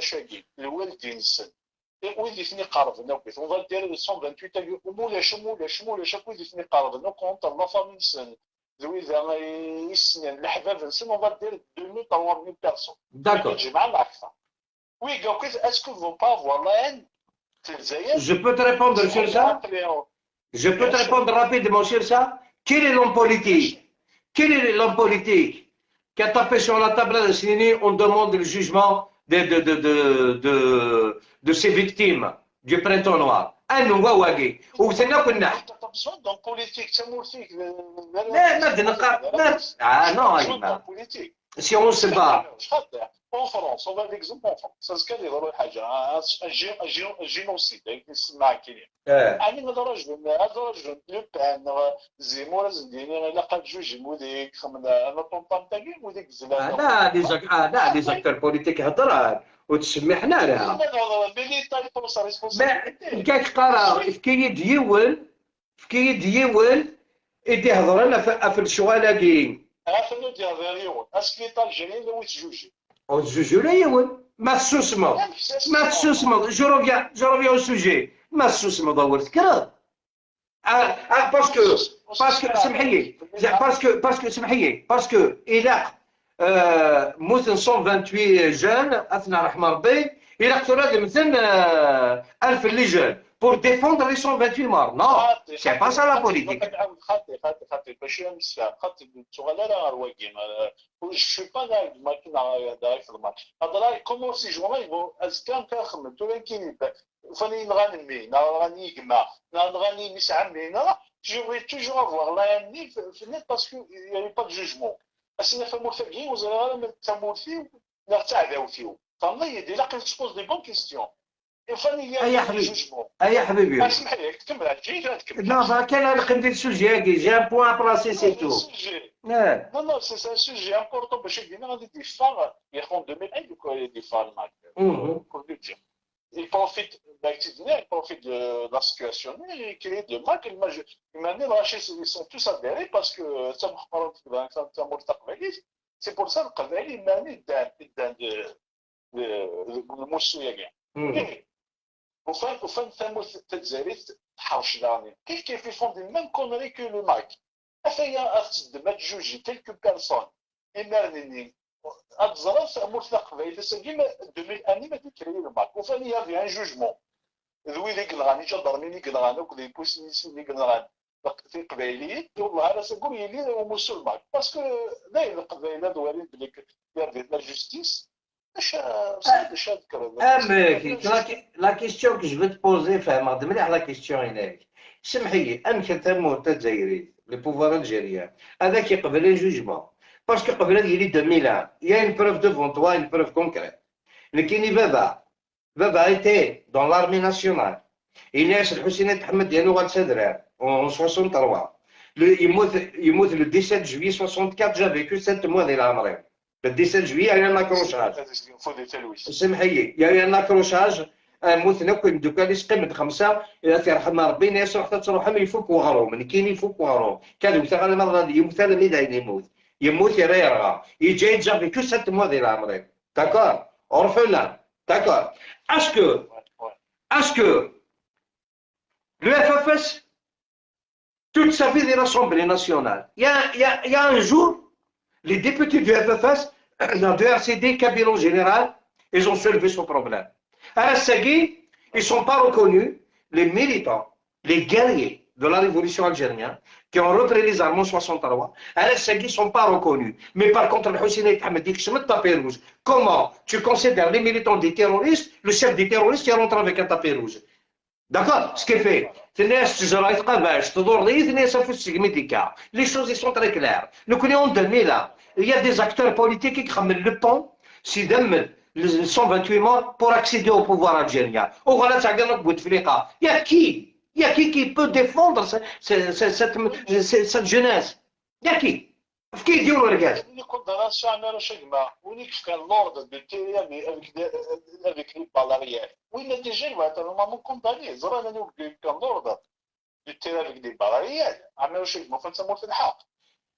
Speaker 7: le Wildinson. وين يثني قرضنا on va dire 128 ومولاش مولاش مولاش وين يثني قرضنا contre la famille نسن ذوي يسنن الحباب نسن on va dire 2000 3000 personnes.
Speaker 5: D'accord.
Speaker 7: الجماعة الأكثر. Oui, donc est-ce que vous pas avoir la haine?
Speaker 5: Je peux te répondre sur ça? Je peux te répondre rapidement sur ça. Quel est l'homme politique? Quel est l'homme politique qui a tapé sur la table de Sinini? On demande le jugement de ces victimes du printemps noir. Un nouveau wagi. Ou c'est là qu'on a. Ah non, si on se bat.
Speaker 7: En France, on va l'exemple en France. Ça se calme, un génocide avec les Smaakini. أنا هذا رجل هذا رجل لو بان زيمور زنديني لا قد جوج موديك خمنا انا طنطان تاعي موديك زلال.
Speaker 5: لا لا les acteurs politiques هضر وتسمي حنا لها. كاك قرا كي يديول كي يديول يدي هضر لنا في الشغالاكي.
Speaker 7: عارف ديال يون est-ce que l'État algérien لو يتجوجي.
Speaker 5: ما تسوسمو ما تسوسمو je reviens au sujet. ما تسوسمو دورت كرا parce que parce que سمحي parce que parce que سمحي parce que الى موت 128 jeunes اثناء رحمه ربي الى قتلوا مثلا 1000 les jeunes. pour défendre les 128 morts. Non, c'est pas ça la politique.
Speaker 7: خاطي باش نسفهم خاطي تغلا لا رواكي je suis pas là ما في الماتش هضره comment ces gens-là ils vont ازكان كنخمم تو كاين فاني نغني نغني كما نغني مش عمي je vais toujours avoir la haine في النت parce que il y avait pas de jugement. اسنا فمورثاكي وزرا ما تمورثيو لا تعداوتيو فهمني يدي لا se pose des bonnes questions.
Speaker 5: يا حبيبي يا حبيبي
Speaker 7: اسمح لي تكمل جيت تكمل.
Speaker 5: Non, كان نقدر sujet j'ai un point placé, c'est tout.
Speaker 7: Non, non, c'est un sujet important باش ديما غادي ديفار يخون 2001 دوك ديفار معاك. Il profite il profite de la situation, il crée de mal, ils sont tous adhérés parce que c'est pour ça que القبائل ماني دان الموسوية. وفان ثموت تتزاريت تحرش داني كيف كيف ils font des mêmes conneries que le MAK. أثيا أتدم تجوجي quelques personnes إمارنيني أتزرا ثموت القبائل ساكي 2001 ما تكري le MAK. وفان y avait un jugement ذوي ذيك الغاني جدرميني كنغان وكذا بوسيني كنغان في القبائليين والله على ساكور يلي وموسو الماك parce que داير القبائل دوالين بلي y avait la justice.
Speaker 5: La question que je veux te poser, فهم مليح la question هناك. سمحي لي أنك تموت الجزائري le pouvoir algérien هذاك يقبل un jugement parce que قبل يلي 2001 y a une preuve devant toi, une preuve concrète. لكن بابا était dans l'armée nationale. إلياس الحسين أحمد ديالو غادي en 63. يموت le 17 juillet 64, j'avais que 7 mois ديال عمري. Le 17 juillet, il y a eu un accrochage. سمحي, il y a eu un accrochage. موتنا كل دوكا قيمة خمسة إلى ترحم ربي ناس رحت تروح يفك وغروم من كاين يفك وغروم كان مثلا المرة يموت هذا اللي داين يموت يموت يرى يرغى يجي j'avais que 7 mois ديال عمري. D'accord, orphelin. D'accord. Est-ce que le FFS toute sa vie de l'Assemblée nationale, il y a un jour, les députés du FFS, du RCD, Kabyle en général, ils ont soulevé ce problème. À Segui, ils ne sont pas reconnus, les militants, les guerriers de la révolution algérienne, qui ont repris les armes en 63, à Segui ne sont pas reconnus. Mais par contre, le Hussein Ahmed dit que le tapis rouge. Comment tu considères les militants des terroristes, le chef des terroristes qui rentre avec un tapis rouge? D'accord. Ce qu'il fait, les choses sont très claires. Nous connaissons en 2000, il y a des acteurs politiques qui ramènent le pont, si les 128 morts pour accéder au pouvoir algérien. Il y a qui qui peut défendre cette jeunesse? Il y a qui? كي يديروا الرجال؟
Speaker 7: وين كان l'ordre de tirer avec les balles réelles وين déjà normalement condamné زرا كان l'ordre de tirer avec des balles réelles عملوا شي فانت مورت الحق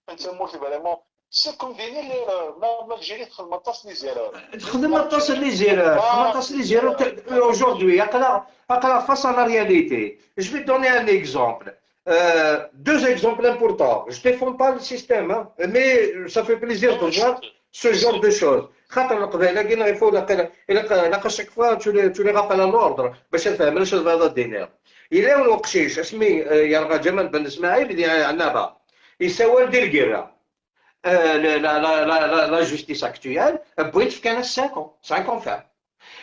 Speaker 7: فانت مورت vraiment c'est comme ديني ما l'Algérie تخدم طاس les erreurs
Speaker 5: تخدم طاس les erreurs تخدم طاس les erreurs. Aujourd'hui, اقرا اقرا face à la réalité. Je vais donner un exemple. Deux exemples importants. Je ne défends pas le système, hein, mais ça fait plaisir de voir ce genre de choses. خاطر القبائل كاين il faut لا chaque fois tu les rappelles à l'ordre باش تفهم علاش هذا الدينار. إلا الوقشيش اسمي يرغى جمال بن اسماعيل اللي عنابه يسوى دير الكيرة la la la la justice actuelle بغيت في كان 5 5 ferme.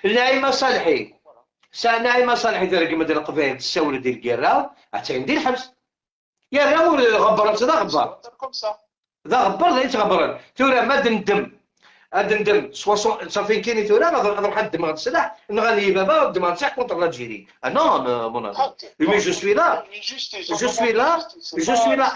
Speaker 5: نعيمه صالحي نعيمه صالحي دار كما ديال القبائل تساول ديال الكيرة حتى ندير الحبس يا راهو غبر ذا غبر ذا غبر ذا يتغبر تورا ما دندم ندم صافي كاين تورا نروح ندم غاد السلاح نغني بابا ندم غاد السلاح contre l'Algérie. Non, mon ami, mais je suis là, je suis là, je suis là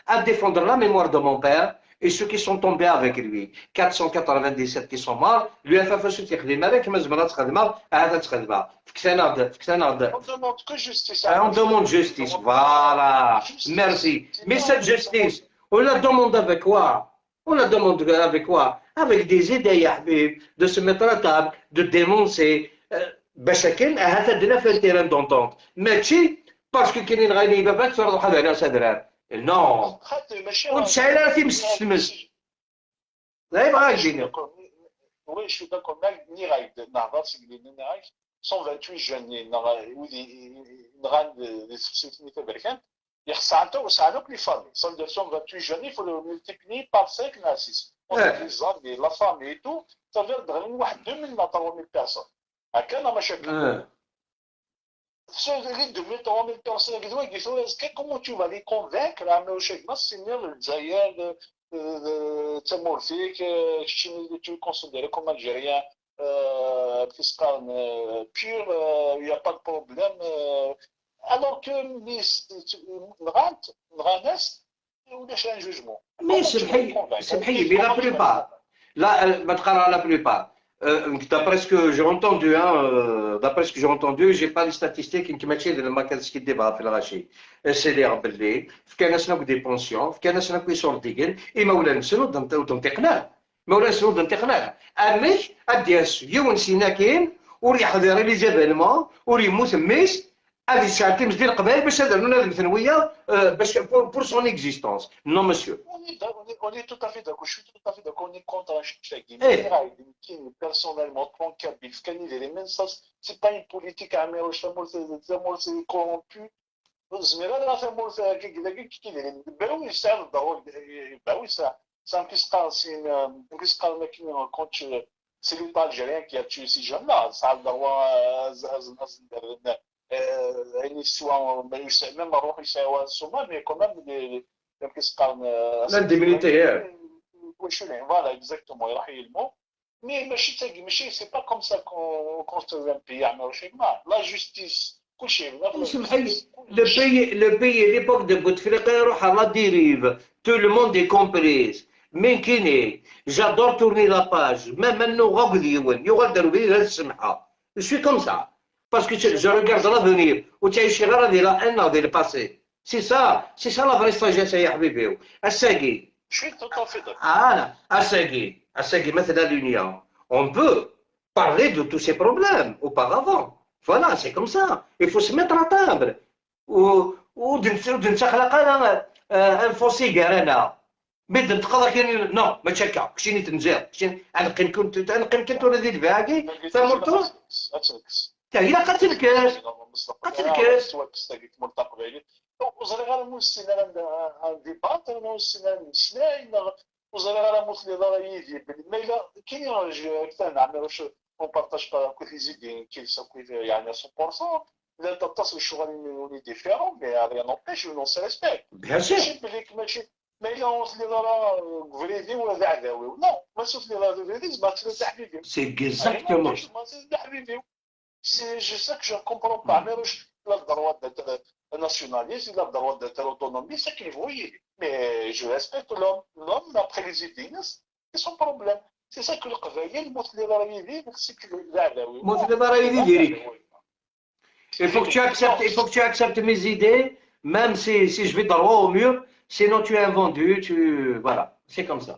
Speaker 5: à défendre la mémoire de mon père et ceux qui sont tombés avec lui. 497 qui sont morts. Le FFS تخدم هذاك ما زمرات تخدمها هذا تخدمها فكسانا.
Speaker 7: On demande que justice.
Speaker 5: On demande justice, voilà. Merci. Mais cette justice, on la demande avec quoi? On la demande avec quoi? Avec des idées يا حبيب, de se mettre à table, de dénoncer باش كاين هذا درنا في ال terrain d'entente ماشي parce que كاينين غاينين باباك تروح هذا على صدران non وتشعل في مس لا يبغى يجيني.
Speaker 7: Oui, je suis d'accord. نهضر 128 jeunes نغان دي سوسيتي تبركان يخص وسعى les familles. Ça veut dire 128 jeunes, il faut le multiplier par 5 ou 6. Les amis, la famille et tout, ça veut dire واحد 2000 à 3000 personnes. هكا ماشي هكا. Les 2000 3000 personnes, comment tu vas les convaincre à signer الجزائر تمورثيك tu es considéré comme algérien fiscal pur, il n'y a pas de problème. Alors que نغانس ولاش un jugement.
Speaker 1: Mais سمحي mais la plupart, là ما تقرا la plupart, d'après ce que j'ai entendu, hein, d'après ce que j'ai entendu, j'ai pas les statistiques كما تشي ما كانش كي débat في الغاشي سي باللي في كان ناس des pensions في كان ناس كيصور ديكن اما ولا نسنو تنطقناه ما ولا نسنو تنطقناه امك ادياس يون سينا ور يحضر les événements ور يموت ميس هذه الساعتين ديال القبائل باش هذا مثنويه باش pour son existence, non monsieur.
Speaker 7: On est tout à fait d'accord, je suis tout à fait d'accord, on est contre un personnellement, kabyle, ça, c'est pas une politique c'est corrompu. زميرة راه ثمورت كي كي باو يساعد الضروري باو يساعد سان كيسقال سين كيسقال ما كاين كونت c'est l'État algérien qui a tué ces jeunes-là. Ça a le droit يعني soit même نروح يساوى السومه mais quand même كيسقال
Speaker 1: l'indemnité.
Speaker 7: Voilà, exactement, يروح يلمو mais ماشي تاقي ماشي c'est pas comme ça qu'on construit un pays. La justice كلشي.
Speaker 1: Le pays, l'époque de Bouteflika يروح à la dérive, tout le monde est complice. من كيني j'adore tourner la page, même انه غاكد يون يغال داروا بي السمحه. Je suis comme ça parce que je regarde l'avenir وتعيش غير هذه la haine هذه le passé. C'est ça la vraie sagesse يا حبيبي الساقي. اه الساقي الساقي مثلا l'union, on peut parler de tous ces problèmes auparavant. Voilà, c'est comme ça. Il faut se mettre à table. ودنتخلق انا un fossé انا مد تقدر كاين non ماشي هكا كشيني تنزال كشيني انا كنت انا كنت ولا ذي الفاكي ثمرتو تا هي قتلكاش قتلكاش.
Speaker 7: وزري غير موسينا un débat موسينا نسلاي وزري غير موسلي راه يجي mais لا كاين كتا نعملو on partage pas que les idées qui sont يعني 100%. لا تتصل الشغل on est différent, mais rien n'empêche, on se respecte.
Speaker 1: Bien sûr.
Speaker 7: ماشي ما الا وصلي راه قفريدي ولا عداوي non ما وصلي راه قفريدي ما تلي حبيبي.
Speaker 1: C'est exactement.
Speaker 7: ما تلي حبيبي. C'est je sais que je comprends pas, mais il a le droit d'être nationaliste, il a le droit d'être autonomiste, c'est qu'il veut. Mais je respecte l'homme. L'homme, après les idées, c'est son problème. C'est ça que القبايل موت راه يدي c'est العداوي
Speaker 1: موت راه يدي. Il faut que tu acceptes mes idées, même si je vais droit au mur, sinon tu es un vendu, tu voilà, c'est comme ça.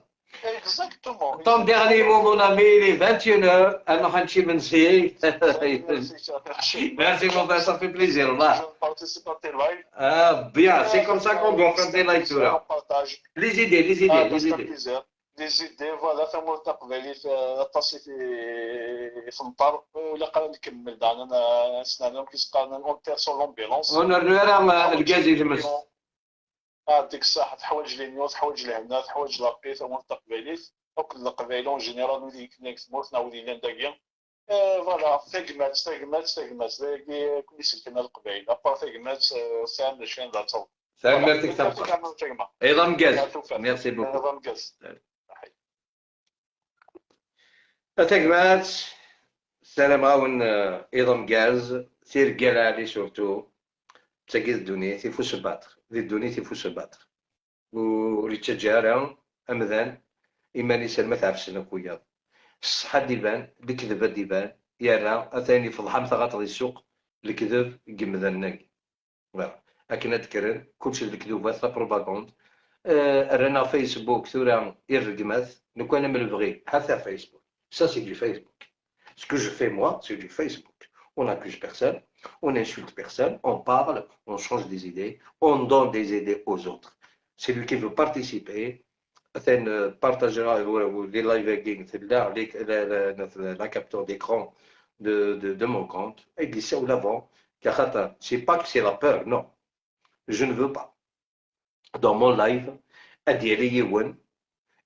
Speaker 7: Exactement.
Speaker 1: Ton dernier mot, mon ami, il est 21h, أنا حنمشي منسي. Merci, mon frère, ça fait plaisir.
Speaker 7: Là. Je participe à tes lives.
Speaker 1: Ah, bien, c'est comme ça qu'on doit faire des lives, tout. Les idées, les idées, les idées.
Speaker 7: Les idées, voilà, ثمورة تقبليت اتصل في المطار ولا قال نكمل دعنا سنانا كيسقى on tire sur l'ambulance.
Speaker 1: ونرى الكازي المس.
Speaker 7: ديك الساعة تحوج l'union تحوج لهنا تحوج la paix ثمورة تقبليت donc القبائل en général ولي كنا تمورتنا ولي لان داكيا voilà تاكمات تاكمات تاكمات كل سلكنا القبائل à part تاكمات سام شين ذا تصور.
Speaker 1: سلام تمرتك ايضا مكاز. Merci beaucoup.
Speaker 7: ايضا مكاز.
Speaker 1: تاكمات السلام عاون ايضا مكاز سير قال surtout تاكي الدنيا il faut se battre دي الدنيا il faut se battre وريتشجارا امذان ايماني سلمى تعرف خويا الصحة ديبان الكذبة ديبان يا اثاني فضحة مثلا السوق الكذب قمذا voilà اكن تكرن كلشي الكذوبات la propagande رانا فيسبوك ثورة الرقمات لو كان من البغي حتى فيسبوك. Ça, c'est du Facebook. Ce que je fais, moi, c'est du Facebook. On n'accuse personne, on n'insulte personne, on parle, on change des idées, on donne des idées aux autres. Celui qui veut participer, partagera les live la capture d'écran.
Speaker 5: de mon compte. Et c'est l'avant. C'est pas que c'est la peur, non. Je ne veux pas. Dans mon live,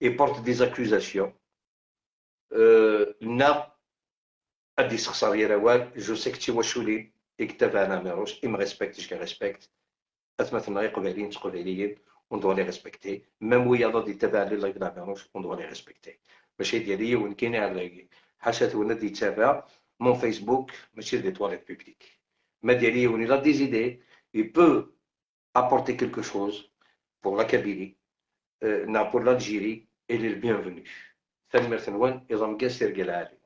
Speaker 5: et porte des accusations. Na je sais que tu vois il me respecte, je le respecte. On doit les respecter. Même où il y a des on doit les respecter. ماشي ديالي وين كاين على حاشا ولاد يتابع mon Facebook ماشي des toilettes publiques. ما ديالي وين il a des idées, il peut apporter quelque chose pour la Kabylie, pour l'Algérie, il est le bienvenu. ثاني مرة إذا مقاس يرجع العالي.